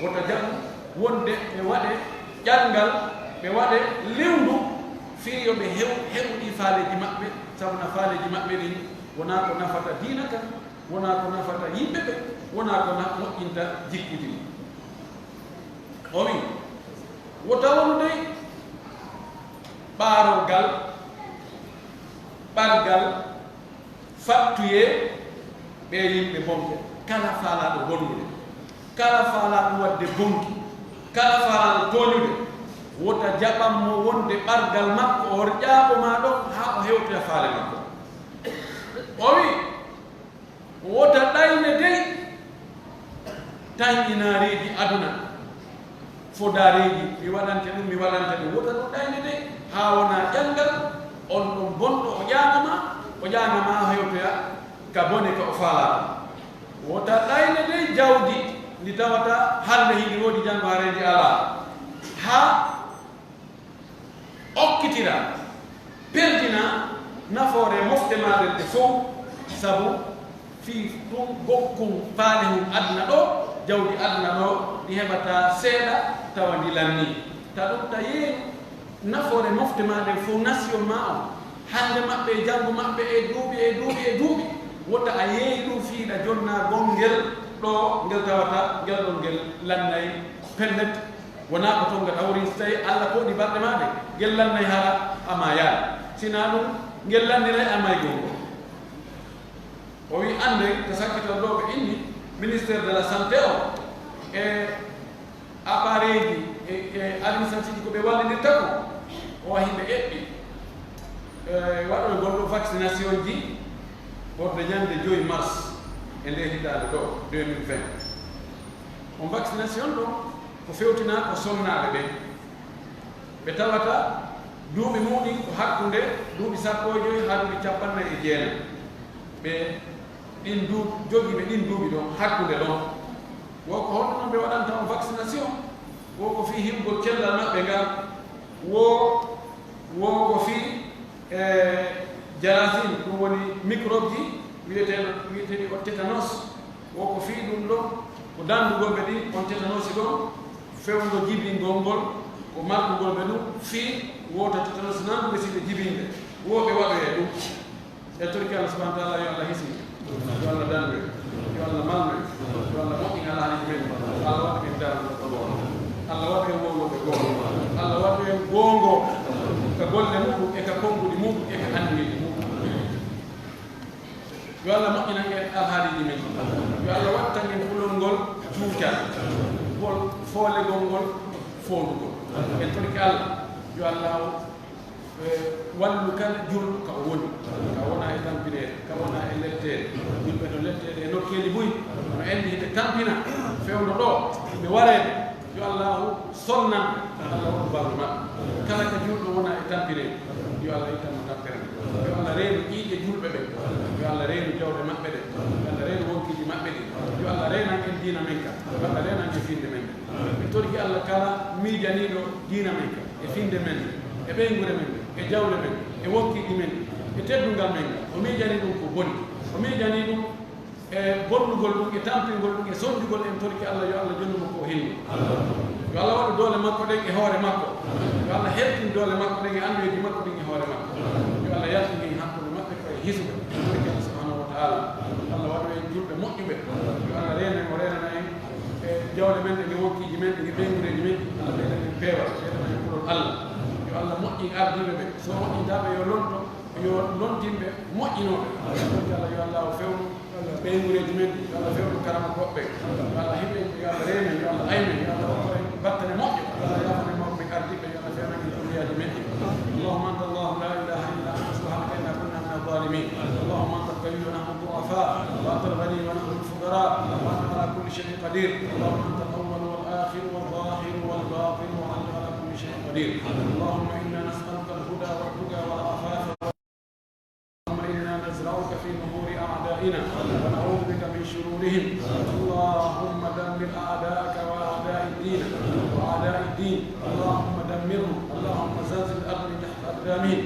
wota jaɓu wonde ɓe waɗe ƴanngal, ɓe waɗe liwndu, fii yo ɓe hew-, heɓu ɗii faaleeji maɓɓe, sabu na faaleeji maɓɓe ɗin wonaa ko nafata diina kan, wonaa ko nafata yimɓe ɓe, wonaa ko na-, moƴƴinta jikkuuji ɗin. O wi'i, wota wonu dey ɓaarorgal, ɓargal, fattuyee ɓee yimɓe bonɓe. Kala faalaaɗo bonnude, kala faalaaɗo waɗde bonki, kala faalaaɗo tooñude, wota jaɓan mo wonde ɓargal makko, o ƴaaɓo maa ɗon haa o hewtoya faale makko. O wi'i, wota ɗayne dey tanƴinaareeji aduna, fodaareeji, mi waɗante ɗum, mi waɗante ɗum. Wota ɗum ɗayne dey, haa wona ƴanngal, on ɗon bonɗo o ƴaama ma, o ƴaama ma, o hewtoya ka bone ka o faalaa. Wota ɗayne dey jawdi ndi tawata hannde hindi woodi, janngo haray ndi alaa. Haa okkitira, perdina nafoore mofte maa ɗen ɗe fow, sabu fii ɗum gokkun faalihun aduna ɗoo, jawdi aduna ɗoo, ndi heɓata seeɗa tawa ndi lannii. Ta ɗum ta yeeyi nafoore mofte maa ɗen fow, nasiyon maa on, hannde maɓɓe e janngo maɓɓe e duuɓi e duuɓi e duuɓi, wota a yeeyi ɗum fii ɗa jonnaa gongel ɗoo ngel tawata ngel ɗon ngel lannay pellet. Wonaa ko ton nga ɗawri, si tawii Alla fooɗi barɗe maa ɗe, ngel lannay hara a maayaali. Si naa ɗum, ngel lanniray a maygol ngol. O wi'i, annden ka sakkitorɗo ɓe inni, ministère de la santé o, e appareil ji, e, e administratif ji ko ɓe wallindirta ko, o wahi ɓe eɓɓi, e, waɗoygol ɗo vaccination ji, ɓorde ñande joy mars e nde hitaande ɗo, deux mille vingt. On vaccination ɗo, ko fewtinaa ko sonnaaɓe ɓen, ɓe tawata duuɓi muɗin ko hakkunde duuɓi sappo e joy haa duuɓi cappannayi e jeenayi. Ɓe ɗin du-, jogiiɓe ɗin duuɓi ɗon, hakkunde ɗon. Wo ko honno ɓe waɗanta on vaccination? Wo ko fii hiwgol cellal maɓɓe ngal. Wo, wo ko fii, e, jarasin, ɗum woni microbe ji, wi'eteeɗo, wi'eteeɗi o tétanos. Wo ko fii ɗum ɗon, ko danndugol ɓe ɗin on tétanos ɗon, fewndo jibingol ngol, ko markugol ɓe ɗum, fii wota tétanos nanduɓe si ɓe jibinde, wo ɓe waɗoyay ɗum. E torki Allah subhanahu wa ta'ala, yo Allah hisnu, yo Allah dandu en, yo Allah malnu en, yo Allah moƴƴin alhaaliiji men, Allah waɗu en darnooɓe goonga, Allah waɗu en wowlooɓe goonga, Allah waɗu en goonga ka golle muɗum e ka konnguɗi muɗum e ka anniyeeji muɗum. Yo Allah moƴƴinan en alhaaliiji men. Yo Allah wattan en kulol ngol juutal, ngol foolegol ngol foondugol. En torike Allah, yo Allah, eh, wallu kala julɗo ka o woni, ka wona e tampineede, ka wona e letteede. Julɓe no letteede e nokkeeli buy, no enndi hiɓe tampina. Fewndo ɗoo, ɓe wareede, yo Allaahu sonnan ɓe, Alla waɗu ballo maɓɓe. Kala ka juulɗo wona e tampere, yo Alla ittan mo tampere nden. Yo Alla reenu ƴiiƴe juulɓe ɓen, yo Alla reenu jawle maɓɓe ɗen, yo Alla reenu wonkiiji maɓɓe ɗin, yo Alla reenan en diina men kan, yo Alla reenan en finnde men nden. Ɓe torki Alla kala miijaniiɗo diina men kan, e finnde men nden, e ɓeynguure men nden, e jawle men, e wonkiiji men ɗin, e teddungal men ngal, o miijanii ɗum ko boni, o miijanii ɗum e bonnugol ɗum, e tampingol ɗum, e sonjugol en, torki Alla, yo Alla jonnu mo ko o hinno. Yo Alla waɗu doole makko ɗen e hoore makko. Yo Alla hertin doole makko ɗen e anniyeeji makko ɗin e hoore makko. Yo Alla yaltin en hakkunde maɓɓe ko e hisuɓe. Torki Alla subhanahu wa ta'ala. Alla waɗu en julɓe moƴƴuɓe. Yo Alla reena en, o reenana en e jawle men ɗen, e wonkiiji men ɗin, e ɓeynguureeji men ɗin. Alla ɓeydana en peewal, ɓeydana en kulol Alla. Yo Alla moƴƴin ardiiɓe ɓe. So o moƴƴintaa ɓe, yo lonto. Yo lontin ɓe moƴƴinooɓe. Yo Alla, yo Alla o fewnu ɓeynguureeji men, yo Alla fewnu karamokooɓe ɓen. Yo Alla hiɓ en, yo Alla reen en, yo Alla aynu en, yo Alla hokku en battane moƴƴe. Yo Alla yaafan en mawɓe ɓen ardiiɓe, yo Alla fewnana en zurriyaaji men ɗin. اللهم أنت الله لا إله إلا أنت سبحانك إنا كنا من الظالمين. اللهم أنت القوي ونحن الضعفاء، وأنت الغني ونحن الفقراء، وأنت على كل شيء قدير. اللهم أنت الأول والآخر والظاهر والباطن، وأنت على كل شيء قدير. اللهم إنا نسألك الهدى والتقى والعفاف. اللهم إنا نزرعك في نحور أعدائنا ونعوذ بك من شرورهم. اللهم دمر أعداءك وأعداء الدين وأعداء الدين. اللهم دمرهم. اللهم زلزل الأرض تحت أقدامهم.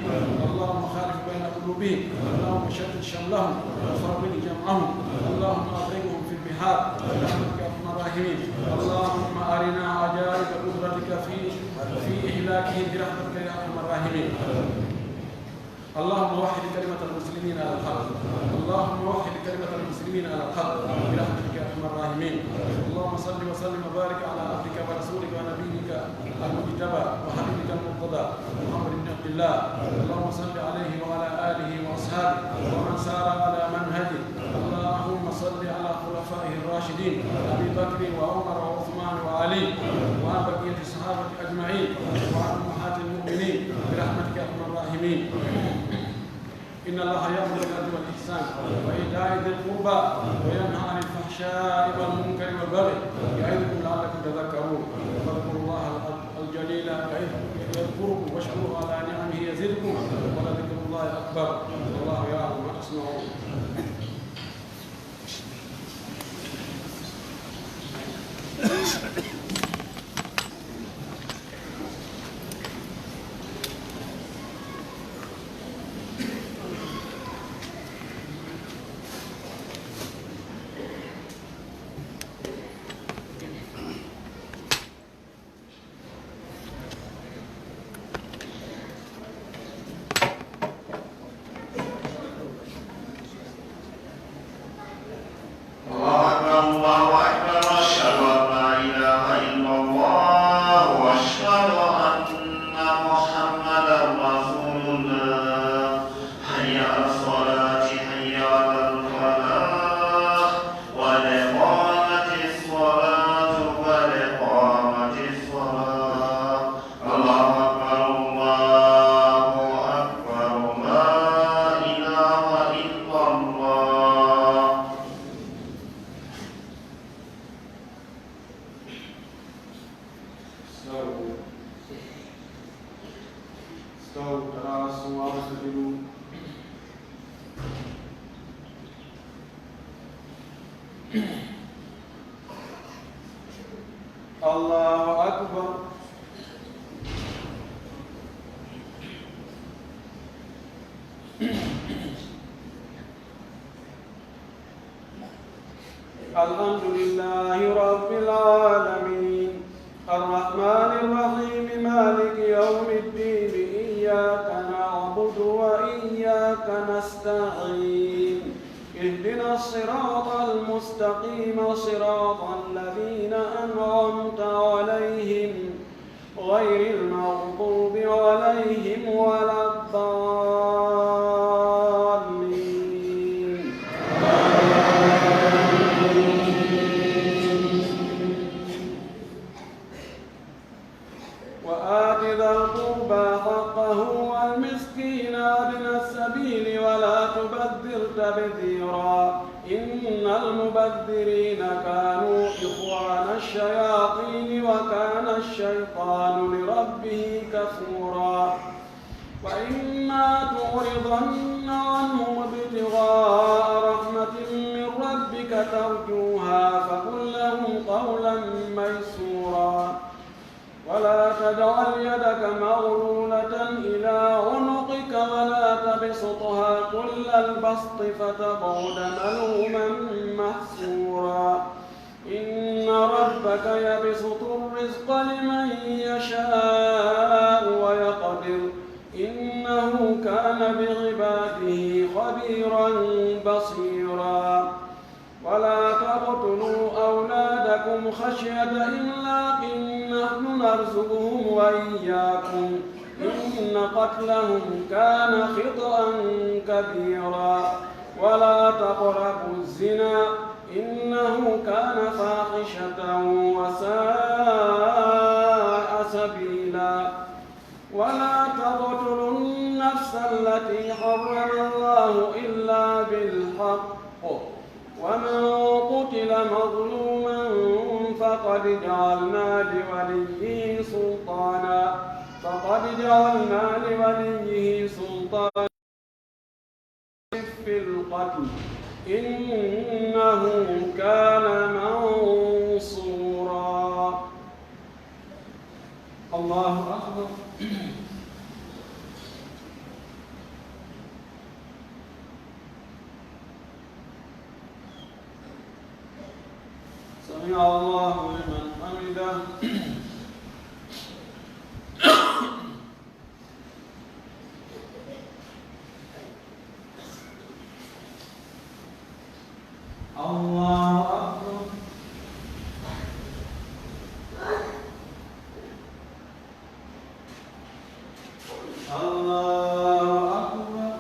اللهم خالف بين قلوبهم. اللهم شتت شملهم وفرق جمعهم. اللهم أغرقهم في البحار برحمتك يا أرحم الراحمين. اللهم أرنا عجائب قدرتك في، في إهلاكهم برحمتك يا أرحم الراحمين. اللهم وحد كلمة المسلمين على الحق. اللهم وحد كلمة المسلمين على الحق برحمتك يا أرحم الراحمين. اللهم صل وسلم وبارك على عبدك ورسولك ونبيك المجتبى وحبيبك المرتضى محمد بن عبد الله. اللهم صل عليه وعلى آله وأصحابه ومن سار على منهجه. اللهم صل على خلفائه الراشدين أبي بكر وعمر وعثمان وعلي، وعن بقية الصحابة أجمعين، وعن أمهات المؤمنين برحمتك يا أرحم الراحمين. إن الله يأمر بالعدل والإحسان وإيتاء ذي القربى وينهى عن الفحشاء والمنكر والبغي يعظكم لعلكم تذكرون. فاذكروا الله الجليل يذكركم واشكروه على نعمه يزدكم ولذكر الله أكبر. والله يعلم ما تصنعون. الله أكبر، الله أكبر، أشهد أن لا إله إلا الله، وأشهد أن محمدا رسول الله. حي على الصلاة، حي على الفلاح، قد قامت الصلاة، قد قامت الصلاة. الله أكبر، الله أكبر، لا إله إلا الله. استووا. استووا، تراصوا واعتدلوا. الله أكبر. الحمد لله رب العالمين. الرحمن الرحيم. مالك يوم الدين. إياك نعبد وإياك نستعين. اهدنا الصراط المستقيم. صراط الذين أنعمت عليهم. غير المغضوب عليهم ولا الضالين. وآت ذا القربى حقه والمسكين وابن السبيل ولا تبذر تبذيرا. إن المبذرين كانوا إخوان الشياطين وكان الشيطان لربه كفورا. وإما تعرضن عنهم ابتغاء رحمة من ربك ترجوها فقل لهم قولا ميسورا. ولا تجعل يدك مغلولة إلى عنقك ولا تبسطها كل البسط فتقعد ملوما محسورا. إن ربك يبسط الرزق لمن يشاء ويقدر، إنه كان بعباده خبيرا بصيرا. ولا تقتلوا أولادكم خشية إملاق، نحن نرزقهم وإياكم، إن قتلهم كان خطأ كبيرا. ولا تقربوا الزنا، إنه كان فاحشة وساء سبيلا. ولا تقتلوا النفس التي حرم الله إلا بالحق، ومن قتل مظلوما فقد جعلنا لوليه سلطانا، فقد جعلنا لوليه سلطانا في القتل، إنه كان منصورا. الله أكبر. سمع الله لمن حمده. الله أكبر. الله أكبر.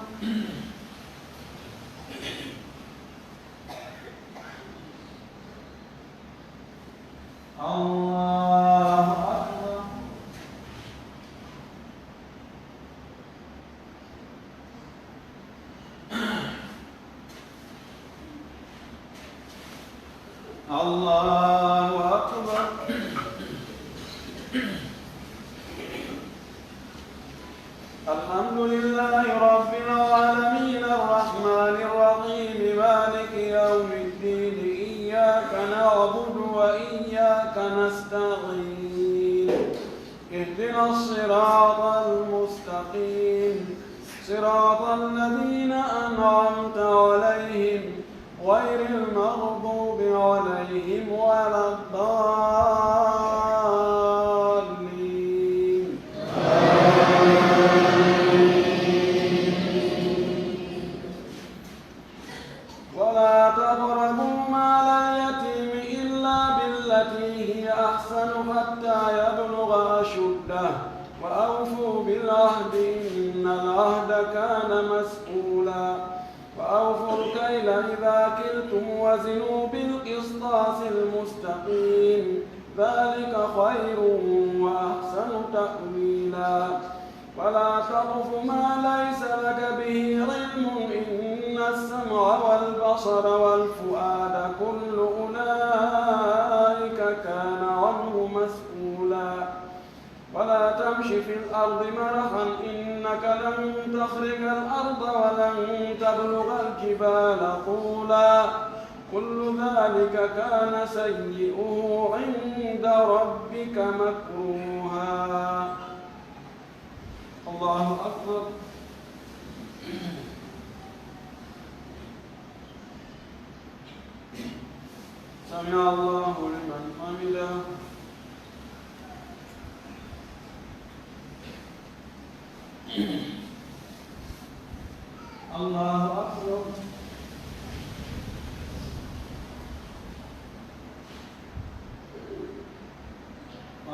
الله أكبر. الله أكبر. الحمد لله رب العالمين، الرحمن الرحيم، مالك يوم الدين، إياك نعبد وإياك نستعين. اهدنا الصراط المستقيم، صراط الذين أنعمت عليهم، غير المغضوب عليهم ولا الضالين. ولا تقربوا مال اليتيم إلا بالتي هي أحسن حتى يبلغ أشده، وأوفوا بالعهد إن العهد كان مسؤولا. وأوفوا الكيل إذا كلتم وزنوا بالقسطاس المستقيم، ذلك خير وأحسن تأويلا. ولا تقف ما ليس لك به علم، إن السمع والبصر والفؤاد كل أولئك كان عنه مسؤولا. ولا تمش في الأرض مرحا، إنك لن تخرق الأرض ولن تبلغ الجبال طولا. كل ذلك كان سيئه عند ربك مكروها. الله أكبر. سمع الله لمن حمده. الله أكبر.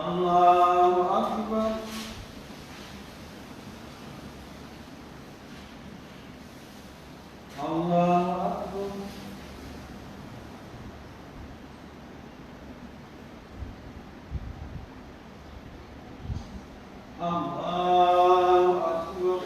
الله أكبر. الله أكبر. الله أكبر.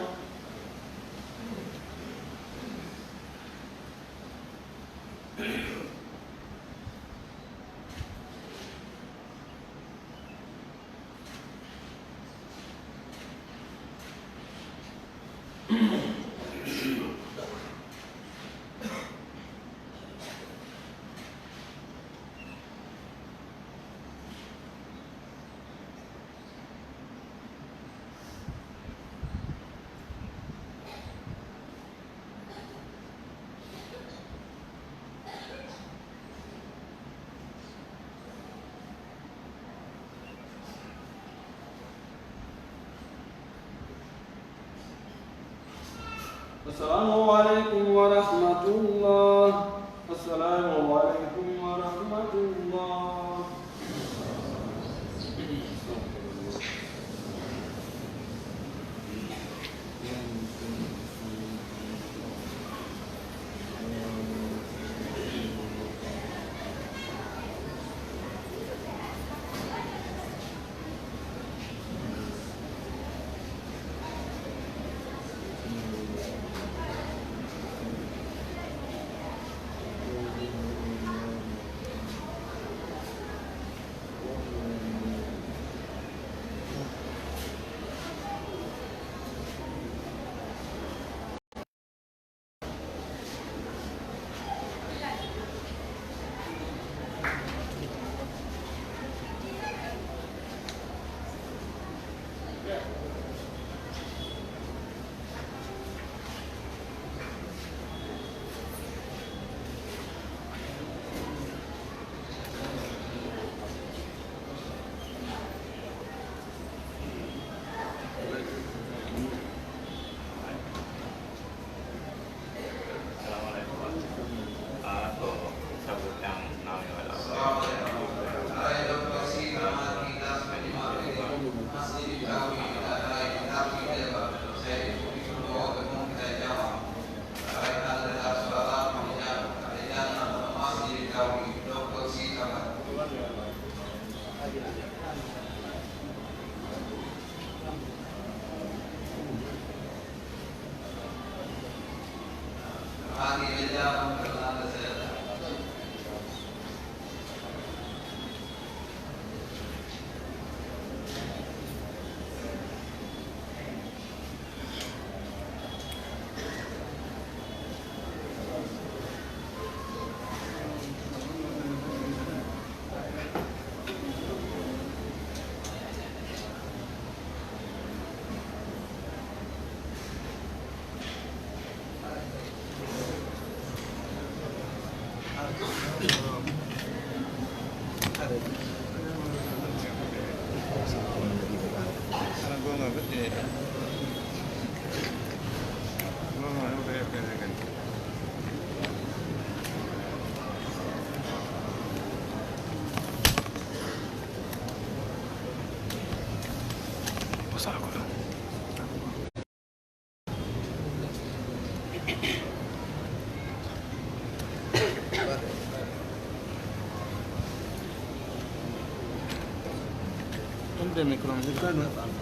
السلام عليكم ورحمة الله. السلام عليكم ورحمة الله.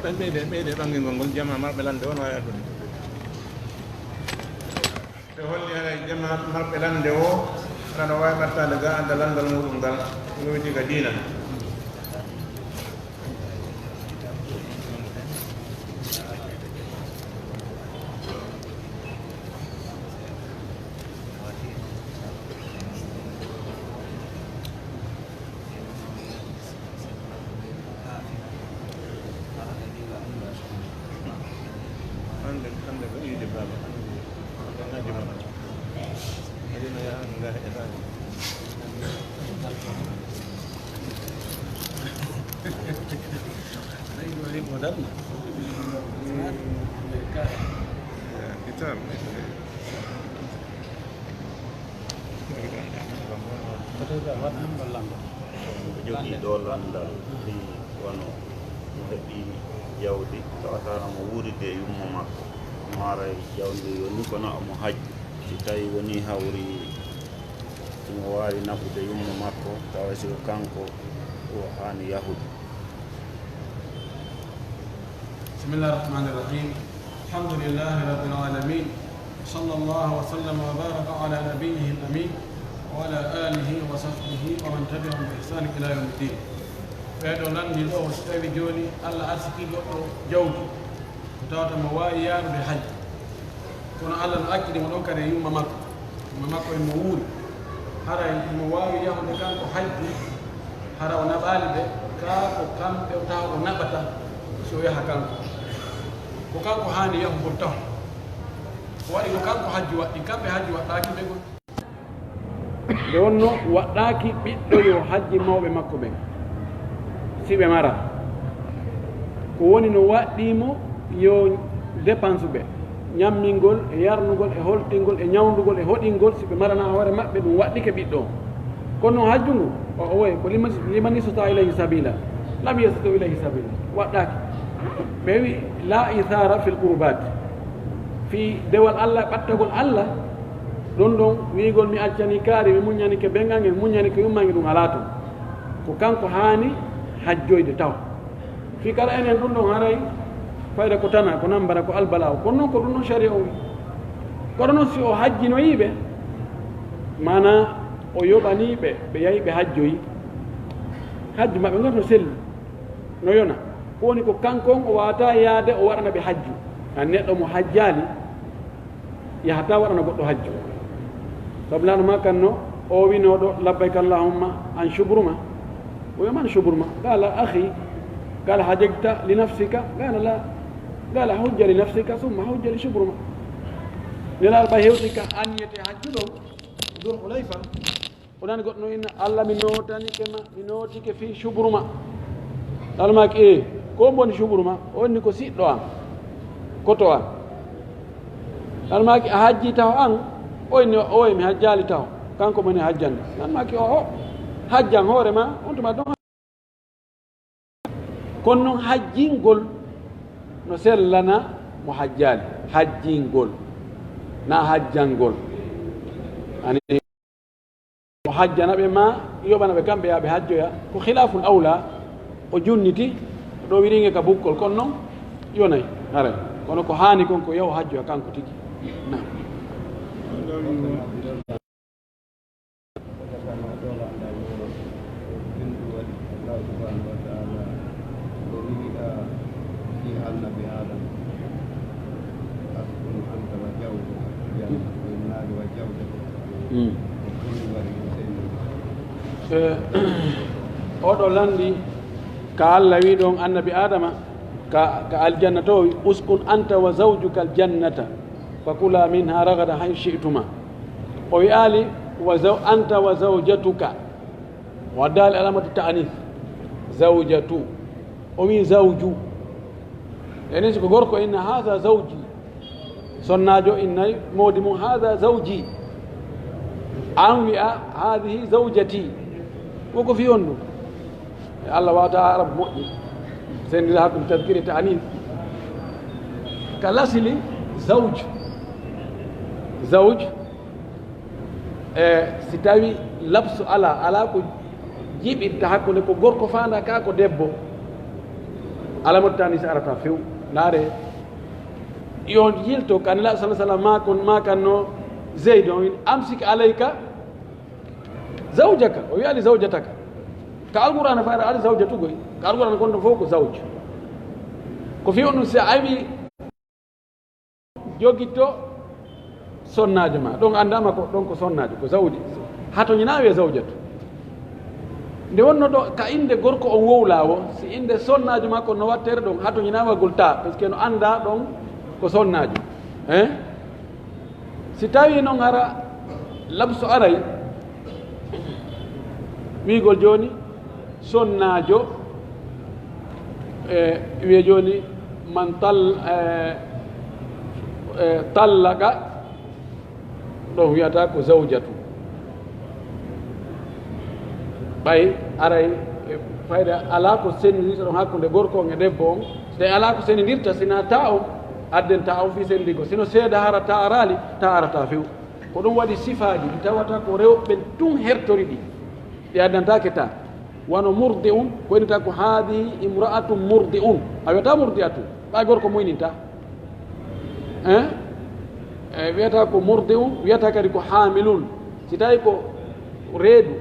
Ɓeyde, ɓeyde ɓangingol ngol, jamaa marɓe lande on waawi addude. Ɓe holli haray jamaa marɓe lande o, hara no waawi ɓattaade ga adda landal muuɗum ngal, no witi ka diina. Hannde, hannde ko iide baaba. Hannde ko ngaji baaba. Adi no yaha, no ngaha e taani. Ay, ko ari ko darna. Kitab. Ko jogii ɗoo lanndal fii wano mo heɓii jawdi, tawata omo wuuridi e yumma makko, omo haray jawdi ndin, woni kono omo haaju. Si tawii wonii hawri himo waawi nafude yumma makko, tawa si ko kanko, o haani yahude. بسم الله الرحمن الرحيم. الحمد لله رب العالمين. وصلى الله وسلم وبارك على نبيه الأمين وعلى آله وصحبه ومن تبعهم بإحسان إلى يوم الدين. Ɓee ɗoo lanndii ɗoo, si tawii jooni Alla arsikii goɗɗo jawdi, ko tawata mo waawi yaarude hajju. Kono Alla no acciri mo ɗon kadi e yumma makko. Yumma makko en no wuuri. Haray himo waawi yahude kanko hajju, hara o naɓaali ɓe, kaa ko kamɓe o tawa o naɓata si o yaha kanko. Ko kanko haani yahugol taho. Ko waɗi ko kanko hajju waɗɗi, kamɓe hajju waɗɗaaki ɓe gol. Nde wonnoo waɗɗaaki ɓiɗɗo yo hajji mawɓe makko ɓen, si ɓe maraa. Ko woni no waɗɗii mo yo dépense ɓe, ɲammingol e yarnugol e holtingol e ɲawndugol e hoɗingol, si ɓe maranaa hoore maɓɓe, ɗum waɗɗike ɓiɗɗo on. Kono non hajju ngu, o, o wayi ko liman, liman istata ilayhi sabila, lam yastati ilayhi sabila, waɗɗaaki. Ɓe wi, la ithara fil qurbat, fii dewal Alla, ɓattagol Alla, ɗum ɗon wi'ugol mi accani kaari, mi muɲɲanike benŋan, mi muɲɲanike yumman, ɗum alaa ton. Ko kanko haani hajjoyde taw. Fii kala enen ɗum ɗon haray fayda ko tana, ko nambara, ko albalaa. Kono non ko ɗum ɗon sharia o wi. Kono non si o hajjinoyii ɓe, maanaa o yoɓanii ɓe, ɓe yahi ɓe hajjoyi, hajju maɓɓe ngon no selli, no yona. Ko woni ko kanko on o waawataa yaade o waɗana ɓe hajju. An neɗɗo mo hajjaali, yahataa waɗana goɗɗo hajju. Sabu Nulaaɗo maakanno, o wi'unoo ɗo, "Labbayka Allahumma an Shubruma." O wi'i, "Man Shubruma?" Qaala, "Akhi." Qaala, "Hajajta li nafsika?" Qaala, "La." Qaala, "Hujja li nafsika, summa hujja li Shubruma." Nelaaɗo ɓay hewti ka anniyete hajju ɗon, Dul Hulayfa. O nani goɗɗo no inna, "Alla, mi nootanike ma, mi nootike fii Shubruma." Nulaaɗo maaki, "Ee, ko on woni Shubruma?" O inni, "Ko siɗɗo an, koto an." Nulaaɗo maaki, "A hajjii taho an?" O inni, "Ooy, mi hajjaali taho." Kanko mo ni hajjande. Nulaaɗo maaki, "O'o, hajjan hoore maa, on tuma ɗon." Kono non hajjingol no sellana mo hajjaali. Hajjingol, naa hajjangol. Ani mo hajjana ɓe maa yoɓana ɓe kamɓe yaa ɓe hajjoya, ko khilaful awla, o junniti, ɗo wiringe ka bukkol, kono non yonay, haray. Kono ko haani kon ko yahu hajjoya kanko tigi. Naam. Allahu subhanahu wa ta'ala o wi'i, a, fii Annabi Aadama, "Uskun anta wa zawjuka al-janna." O innaali "wa zawjatuka." Mm. Ko ɗum waɗi ɗum seni. Eh, oɗo lanndi ka Alla wi'i ɗon Annabi Aadama ka, ka aljanna to, o wi'i, "Uskun anta wa zawjuka al-jannata." "Fakula minha ragadan haythu shi'tuma." O wi'aali, "Wa zaw-, anta wa zawjatuka." O addaali alamatu ta'anis. Zawjatu. O wi'i, "Zawju." Yani, si ko gorko inna, "Haza zawji." Sonnaajo innay moodi mum, "Haza zawji." An wi'a, "Hazihi zawjati." Wo ko fii honɗun? E Alla wata Arab moƴƴi. Senndira hakkunde tadkiri e ta'anis. Ka lasili, zawj. Zawj, e si tawi labsu ala, ala ko jiɓinta hakkunde ko gorko faanda ka ko debbo. Alamatu ta'anis arata few. Ndaare, yo yilto ka Nelaaɗo sallallahu alaihi wasallam ma kon, ma kan no Zayd on, "Amsik alayka zawjaka." O wi'aali zawjataka. Ka Alqur'aana fayra ari zawjatu goy. Ka Alqur'aana kon ɗon fow ko zawj. Ko fii on ɗum si a ari jogito sonnaajo ma. Ɗon anndaama ko, ɗon ko sonnaajo, ko zawji. Hatoñinaa wi'e zawjatu. Nde wonno ɗo ka innde gorko on wowlaa wo, si innde sonnaajo ma kon no wattere ɗon, hatoñinaa wagol taa, parce que no anndaa ɗon ko sonnaajo. Hein? Si tawii non hara labsu aray, wi'ugol jooni sonnaajo, e, wi'ee jooni man tal-, e, e, tallaqa, ɗon wi'ata ko zawjatu. Ɓay aray, e, fayda alaa ko senndindirta ɗon hakkunde gorko on e debbo on. Si tawii alaa ko senndindirta, si naa taa on, adden taa on fii senndigo. Si no seeda hara taa araali, taa arataa few. Ko ɗum waɗi sifaaji ɗi tawata ko rewɓe ɓen tun hertori ɗi. Ɗi addantaake taa. Wano murdi'un, ko innata ko, "Haadihi imra'atun murdi'un." A wi'ataa murdi'atun. Ɓay gorko muynintaa. Hein? E, wi'ata ko murdi'un, wi'ata kadi ko haamilun. Si tawii ko reedu,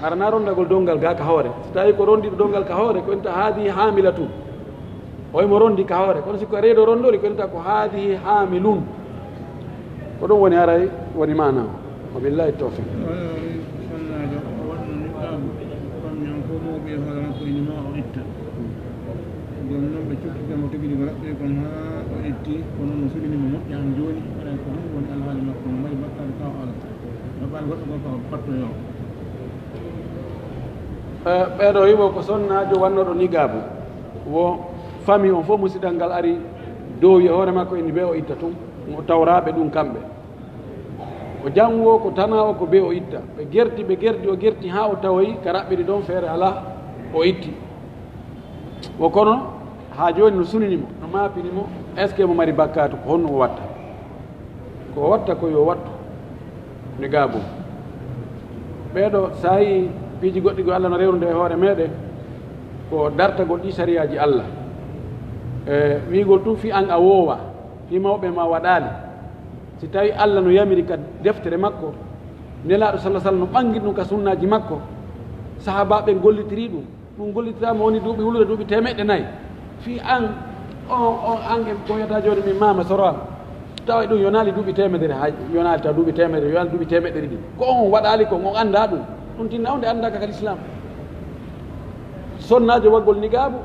hara naa ronndagol donngal gaa ka hoore. Si tawii ko ronndiiɗo donngal ka hoore, ko innata, "Haadihi haamilatun." O himo ronndi ka hoore. Kono si ko reedu o ronndori, ko innata ko, "Haadihi haamilun." Ko ɗum woni haray woni maana o. Wa billahi tawfiq. Wala woni sonnaajo, o waɗno niqaabu, fammi on fof mawɓe e hoore makko ini ma o itta. Jooni non ɓe cokkiti mo tigi ko raɓɓe kon haa o itti, kono no sudini mo moƴƴaani jooni, haray ko honɗum woni alhaali makko, mo mari bakkaatu ka o ala. Heɓaani goɗɗo goo ka o pattoyoo. Eh, ɓeeɗo wi'o ko sonnaajo wannooɗo niqaabu. Wo famille on fof musidal ngal ari doowi e hoore makko, eni ɓe o itta tun. O tawraaɓe ɗum kamɓe. O janngoo ko tanaa o ko ɓe o itta. Ɓe gerti, ɓe gerti, o gerti haa o tawoyi ka raɓɓiɗi ɗon feere alaa, o itti. Wo kono haa jooni no sunini mo, no maapini mo, est-ce que mo mari bakkaatu, ko honno o watta? Ko o watta ko yo wattu niqaabu. Ɓeeɗo, so a yii piiji goɗɗi ko Alla no rewrude e hoore meɗen, ko dartagol ɗi sariyaaji Alla. E wi'ugol tun fii an a woowa, fii mawɓe ma waɗaali. Si tawi Alla no yamiri ka deftere makko, Nelaaɗo sallallaahu alayhi wa sallam no ɓangi ɗum ka sunnaaji makko, sahaabaaɓe gollitiri ɗum, ɗum gollitiraama woni duuɓi wulude duuɓi teemeɗɗe nayi. Fii an, on, on an e ko wiyata jooni min maama soro am, tawa ɗum yonaali duuɓi teemedere, hay yonaali taw duuɓi teemedere, yonaali duuɓi teemeɗɗe ɗiɗi. Ko on waɗaali kon, on anndaa ɗum. Ɗum tinna on nde anndaaka ka Lislaam. Sonnaajo waggol niqaabu,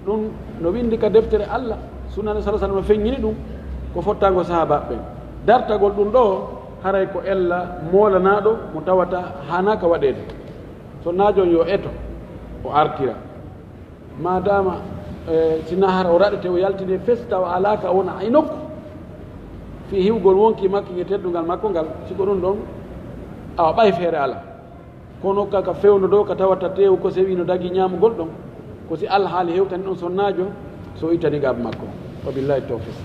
ɗum no winndi ka deftere Alla, sunna Nabi sallallaahu alayhi wa sallam no feññini ɗum, ko fottaango sahaabaaɓe ɓen. Dartagol ɗum ɗoo, haray ko ella moolanaaɗo mo tawata haanaaka waɗeede. Sonnaajo on yo eto, o artira. Maadaama, eh, si naa hara o raɗete, o yaltine fes tawa alaa ka wona e nokku. Fii hiwgol wonkii makko e teddungal makko ngal, si ko ɗum ɗon, awa ɓay feere alaa. Kono ka, ka fewndo ɗoo, ka tawata teewu ko sewi no dagii ñaamugol ɗon, ko si alhaali hewtani ɗon sonnaajo, so ittani gaabu makko. Wa billahi tawfiq.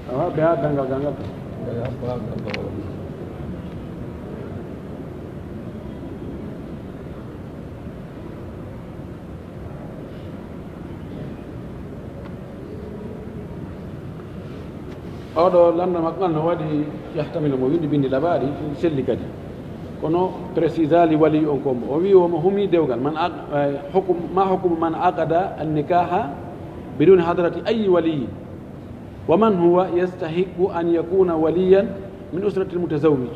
Awa, ɓe haa dangal gal ngal. Oɗo landa makko ngal no waɗi, yahtamilu mo windi bindi labari, selli kadi. Kono précisali wali on ko mo. O wi o mo humi dewgal. Man aq-, eh, hukum, ma hukumu man aqada an-nikaha biduni hadrati ayyi wali? Wa man huwa yastahiqu an yakuna waliyan min usrati al-mutazawwij?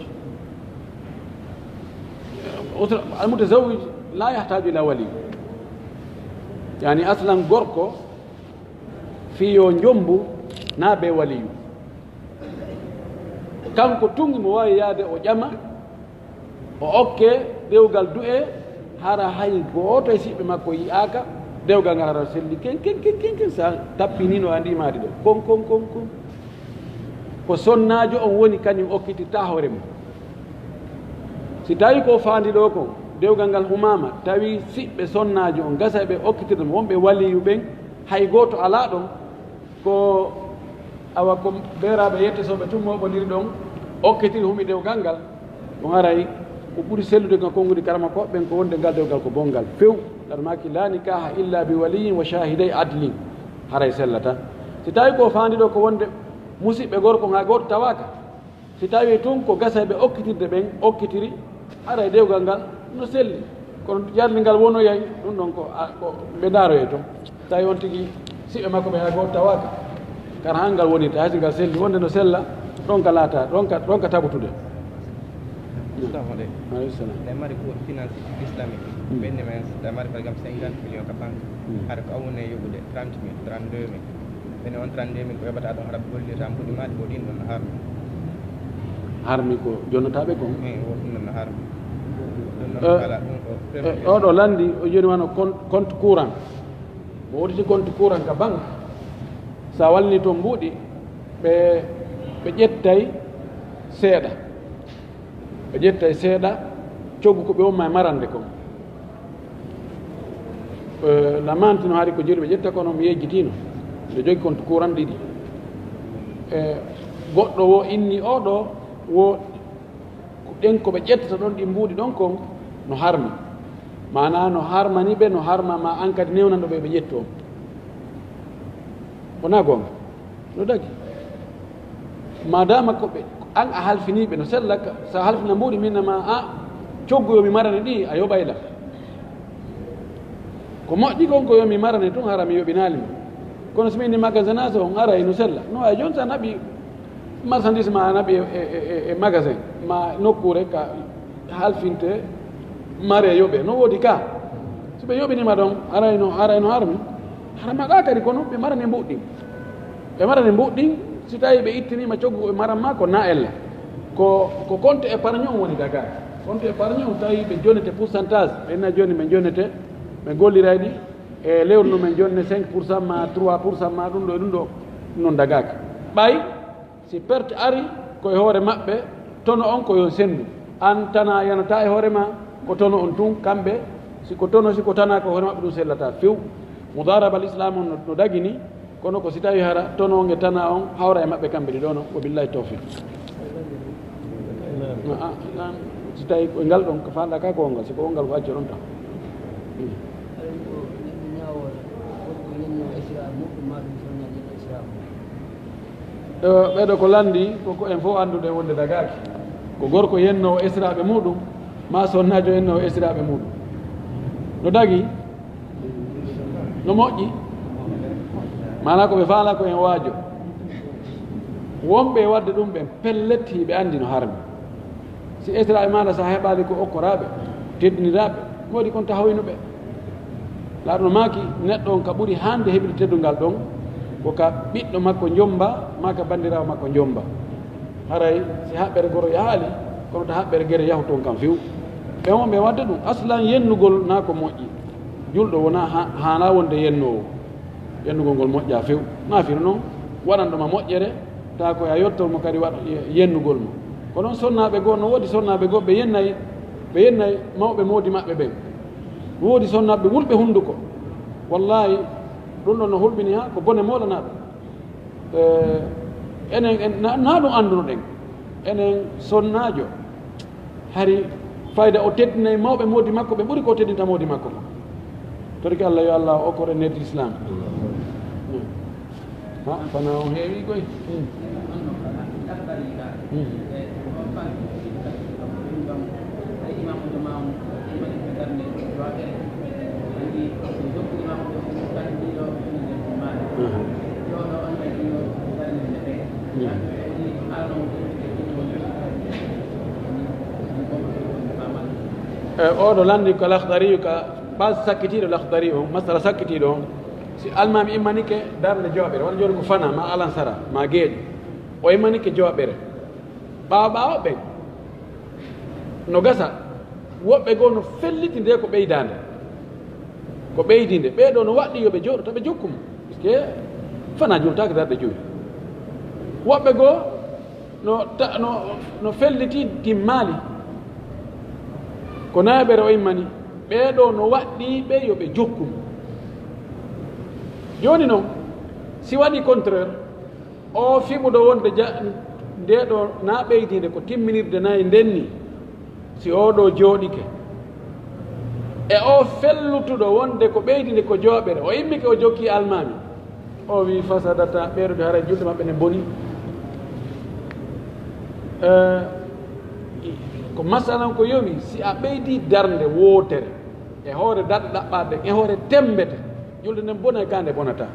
Usra, al-mutazawwij la yahtaju ila wali. Yani aslan gorko fii yo njombu na be waliyu. Kanko tun mo waawi yaade o ƴama, o okke dewgal du'e, hara hay gooto e siɓɓe makko yi'aaka, dewgal ngal hara selli ken, ken, ken, ken, ken, sa tappinii no andi maadi ɗo. Kon, kon, kon, kon. Ko sonnaajo on woni kañum okkitirta hoore mum. Si tawi ko faandi ɗo kon, dewgal ngal humaama, tawi siɓɓe sonnaajo on gasa ɓe okkitirde mo, wonɓe waliyu ɓen, hay gooto alaa ɗon, ko awa ko beeraaɓe yettesoɓe tun mooɓondiri ɗon, okkitiri humi dewgal ngal, ɗum haray ko ɓuri sellude kan konguɗi karama ko ɓen ko wonde ngal dewgal ko bongal few. Laɗo maaki, "La nikaha illa bi waliyin wa shahidai adlin." Haray sellata. Si tawi ko faandi ɗo ko wonde musiɓɓe gorko haa gooto tawaaka, si tawi tun ko gasa ɓe okkitirde ɓen, okkitiri, haray dewgal ngal no selli. Kono yarde ngal wonoyay, ɗum ɗon ko, a, ko ɓe ndaaroyay ton. Tawi on tigi siɓɓe makko ɓe hay gooto tawaaka. Kara han ngal wonirta, hay si ngal selli, wonde no sella, ɗon ka laata, ɗon ka, ɗon ka tabutude. Assalamu aleykum. Aleykum salam. Nde mari cours finance islamique, Mm. ɓenni men, nde mari par exemple cinquante millions ka banque, Mm. hara ko awune yoɓude trente mille, trente-deux mille. Ɓenni on trente-deux mille ko yoɓata ɗon, hara ɓe gollirta mbuɗi maɗi, ko ɗin ɗon no harmi. Harmi ko jonnotaaɓe kon? Eh, wo ɗum ɗon no harmi. Ɗum ɗon Eh, kala ɗum ko eh, oɗo landi, o joni wano con-, compte courant. Mo woɗɗiti compte courant ka banque, sa walni ton mbuuɗi, ɓe, ɓe ƴettay seeɗa. Ɓe ƴettay seeɗa, coggu ko ɓe umma e marande kon. Eh, la manti no hari ko jeri ɓe ƴetta, kono mi yejjitino. Ɓe jogi compte courant ɗiɗi. Eh, goɗɗo wo inni oɗo wo Ko ɗen ko ɓe ƴettata ɗon, ɗi mbuuɗi ɗon kon no harmi. Maanaa no harmani ɓe, no harma ma an kadi newnan ɗo ɓe, ɓe ƴetti on. Wonaa goonga? No dagi. Maadaama ko ɓe, an a halfinii ɓe, no sella ka, sa halfina mbuuɗi min ma, a coggu yo mi marane ɗi, a yoɓay lam. Ko moƴƴi kon ko yo mi marane tun, hara mi yoɓinaali ma. Kono si mi inni magasin, a so on aray no sella. No, ay jon sa naɓi marchandise ma, a naɓi e, e, e, e magasin ma nokkuure ka halfinte mare yoɓe. No woodi ka. Si ɓe yoɓinima ɗon, aray no, aray no harmi. Harmaɗa kadi kono ɓe marani mbuɗɗin. Ɓe marani mbuɗɗin, si tawi ɓe ittiniima coggu ɓe maran ma ko naa'ella. Ko, ko compte épargne on woni daga. Compte épargne on tawi ɓe jonnete pourcentage. Ɓe na joni ɓe jonnete, ɓe gollirayɗi. E lewru no men jonne cinq pour cent ma trois pour cent ma ɗum ɗo e ɗum ɗo, ɗum non dagaaki. Ɓay si perte ari ko e hoore maɓɓe, tono on ko yo senndu. An tana yanata e hoore ma, ko tono on tun, kamɓe, si ko tono, si ko tana ko e hoore maɓɓe ɗum sellata few. Mudaraba al-Islam on no, no dagini, kono ko si tawi hara tono on e tana on hawra e maɓɓe kamɓe ɗiɗo no, wa billahi tawfiq. Ah, ah, ah, si tawi ko ngal ɗon ko faanɗa ka ko on ngal, si ko on ngal ko acca ɗon tan. Ɗo, ɓeɗo ko lanndi, ko, ko en fof anndude wonde dagaaki. Ko gorko yennoowo esiraaɓe muɗum, ma sonnaajo yennoowo esiraaɓe muɗum. No dagi? No moƴƴi? Maanaa ko ɓe faalaa ko en waajo. Wonɓe e waɗde ɗum ɓen, pellet, hiɓe anndi no harmi. Si esiraaɓe maaɗa, so a heɓaali ko okkoraaɓe, teddiniraaɓe, woodi kon tahoynuɓe. Laaɗo no maaki, neɗɗo on ka ɓuri haande heɓude teddungal ɗon, ko ka ɓiɗɗo makko njomba, maa ka banndiraawo makko njomba. Haray si haɓɓere goro yahaali, kono to haɓɓere gere yahu ton kan few. Ɓen wonɓe waɗde ɗum, aslan yennugol naa ko moƴƴi. Julɗo wonaa ha-, haanaa wonde yennoowo. Yennugol ngol moƴƴaa few. Naafino non, waɗanɗo ma moƴƴere, taa ko a yottor mo kadi waɗ-, yennugol mo. Ko non sonnaaɓe goo, no woodi sonnaaɓe goo, ɓe yennay, ɓe yennay mawɓe moodi maɓɓe ɓen. No woodi sonnaaɓe wulɓe hunduko. Wallaahi, ɗum ɗon no hulɓini haa ko bone moolanaaɗo. Eh, enen, en, na, na ɗum anndunoɗen. Enen sonnaajo, hari fayda o teddinay mawɓe moodi makko, ɓe ɓuri ko teddinta moodi makko ko. Torki Allah, yo Allah okkor en needi Islam. Ha, fana on heewi koy. Hmm. Hmm. Hmm. E, oo ɗo lanndi ko Lakhdari, ka bas sakkitiiɗo Lakhdari on, masala sakkitiiɗo on, si almaami immanike darnde jooɓere, wona jooni ko fana, ma alansara, ma geeƴo, o immanike jooɓere. Ɓaawo ɓaawo ɓen, no gasa, woɓɓe goo no felliti nde ko ɓeydaande, ko ɓeydiinde. Ɓee ɗoo no waɗɗi yo ɓe jooɗo, ta ɓe jokku mo, puisque fana jultaaki darɗe jowi. Woɓɓe goo no ta-, no, no felliti timmaali. Ko nayaɓere o immani, ɓee ɗoo no waɗɗii ɓe yo ɓe jokku mo. Jooni non, si waɗi contraire, o fiɓuɗo wonde ja-, ndee ɗoo na ɓeydiinde ko timminirde nayi nden nii, si oo ɗoo jooɗike, e o fellutuɗo wonde ko ɓeydiinde ko jooɓere, o immike o jokki almaami, o wi'i, "Fasadata, ɓeeɗo de haray julɗe maɓɓe ne boni." Eh, ko masalan ko yowi, si a ɓeydii darnde wootere e hoore darɗe ɗaɓɓaaɗe ɗen, e hoore temmbete, julde nden bonay ka nde bonataa.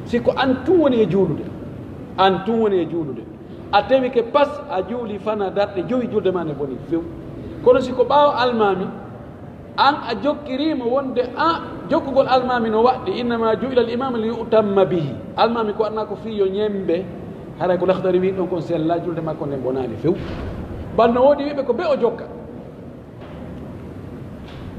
Si ko an tun woni e juulude, an tun woni e juulude, a tewike pas, a juuli fana darɗe jowi, julde maa ne boni few. Kono si ko ɓaawo almaami, an a jokkirii mo wonde, a, jokkugol almaami no waɗɗi, "Innama ju'ila al-imamu li yu'tamma bihi." Almaami ko waɗanaa ko fii yo ñemmbe, haray ko Lakhdari wi'i ɗon kon sella, julde makko nden bonaali few. Bal no woodi wi'ɓe ko be o jokka.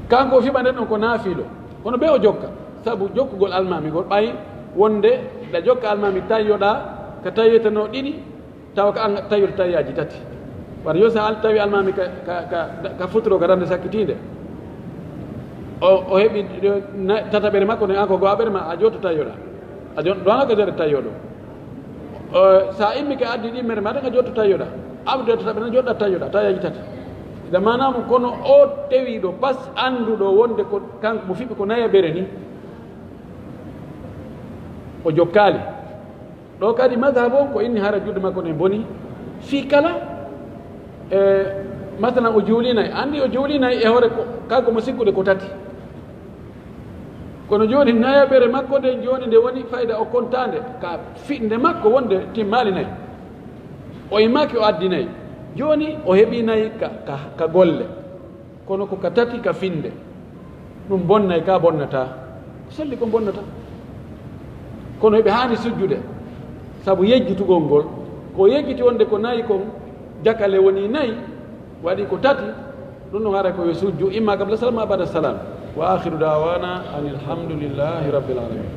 Kanko o fiɓa nden ɗon ko naafilo. Kono be o jokka. Sabu jokkugol almaami ngol ɓay wonde ɗa jokka almaami tayyoɗaa ka tayyetenoo ɗiɗi, tawa ka an tawi tayyaaji tati. Wata yo sa al-, tawi almaami ka, ka, ka, ka futuro ka darnde sakkitiinde. O, o heɓi, eh, na-, tataɓere makko nden, an ko go'aɓere ma, a jooto tayyoɗaa. A jon-, ɗo an ka jooɗe tayyoɗo. Eh, sa immi ka addi ɗimmere ma, tan a jooto tayyoɗaa. Abdu tataɓere na jooɗa tayyoɗaa, tayyaaji tati. Ida maanaa mo kono o tewiiɗo pas annduɗo wonde ko kanko mo fiɓi ko nayaɓere ni. O jokkaali. Ɗo kadi madhab on ko inni hara julde makko ɗen boni. Fii kala, e, masalan o juulinay, anndi o juulinay e hoore ko, kanko mo sikkude ko tati. Kono jooni nayaɓere makko nden jooni nde woni fayda o kontaande ka fiɗnde makko wonde timmaali nayi. O immaki o addi nayi. Jooni o heɓi nayi ka, ka, ka golle. Kono ko ka tati ka fiɗnde. Ɗum bonnay ka bonnataa. Ko selli ko bonnataa. Kono hiɓe haani sujjude. Sabu yejjitugol ngol. Ko yejjiti wonde ko nayi kon jakale woni nayi. Waɗi ko tati. Ɗum ɗon hara ko yo sujju imma qabla salam ma ba'da salam. Wa akhiru da'wana anil hamdulillahi rabbil alamin.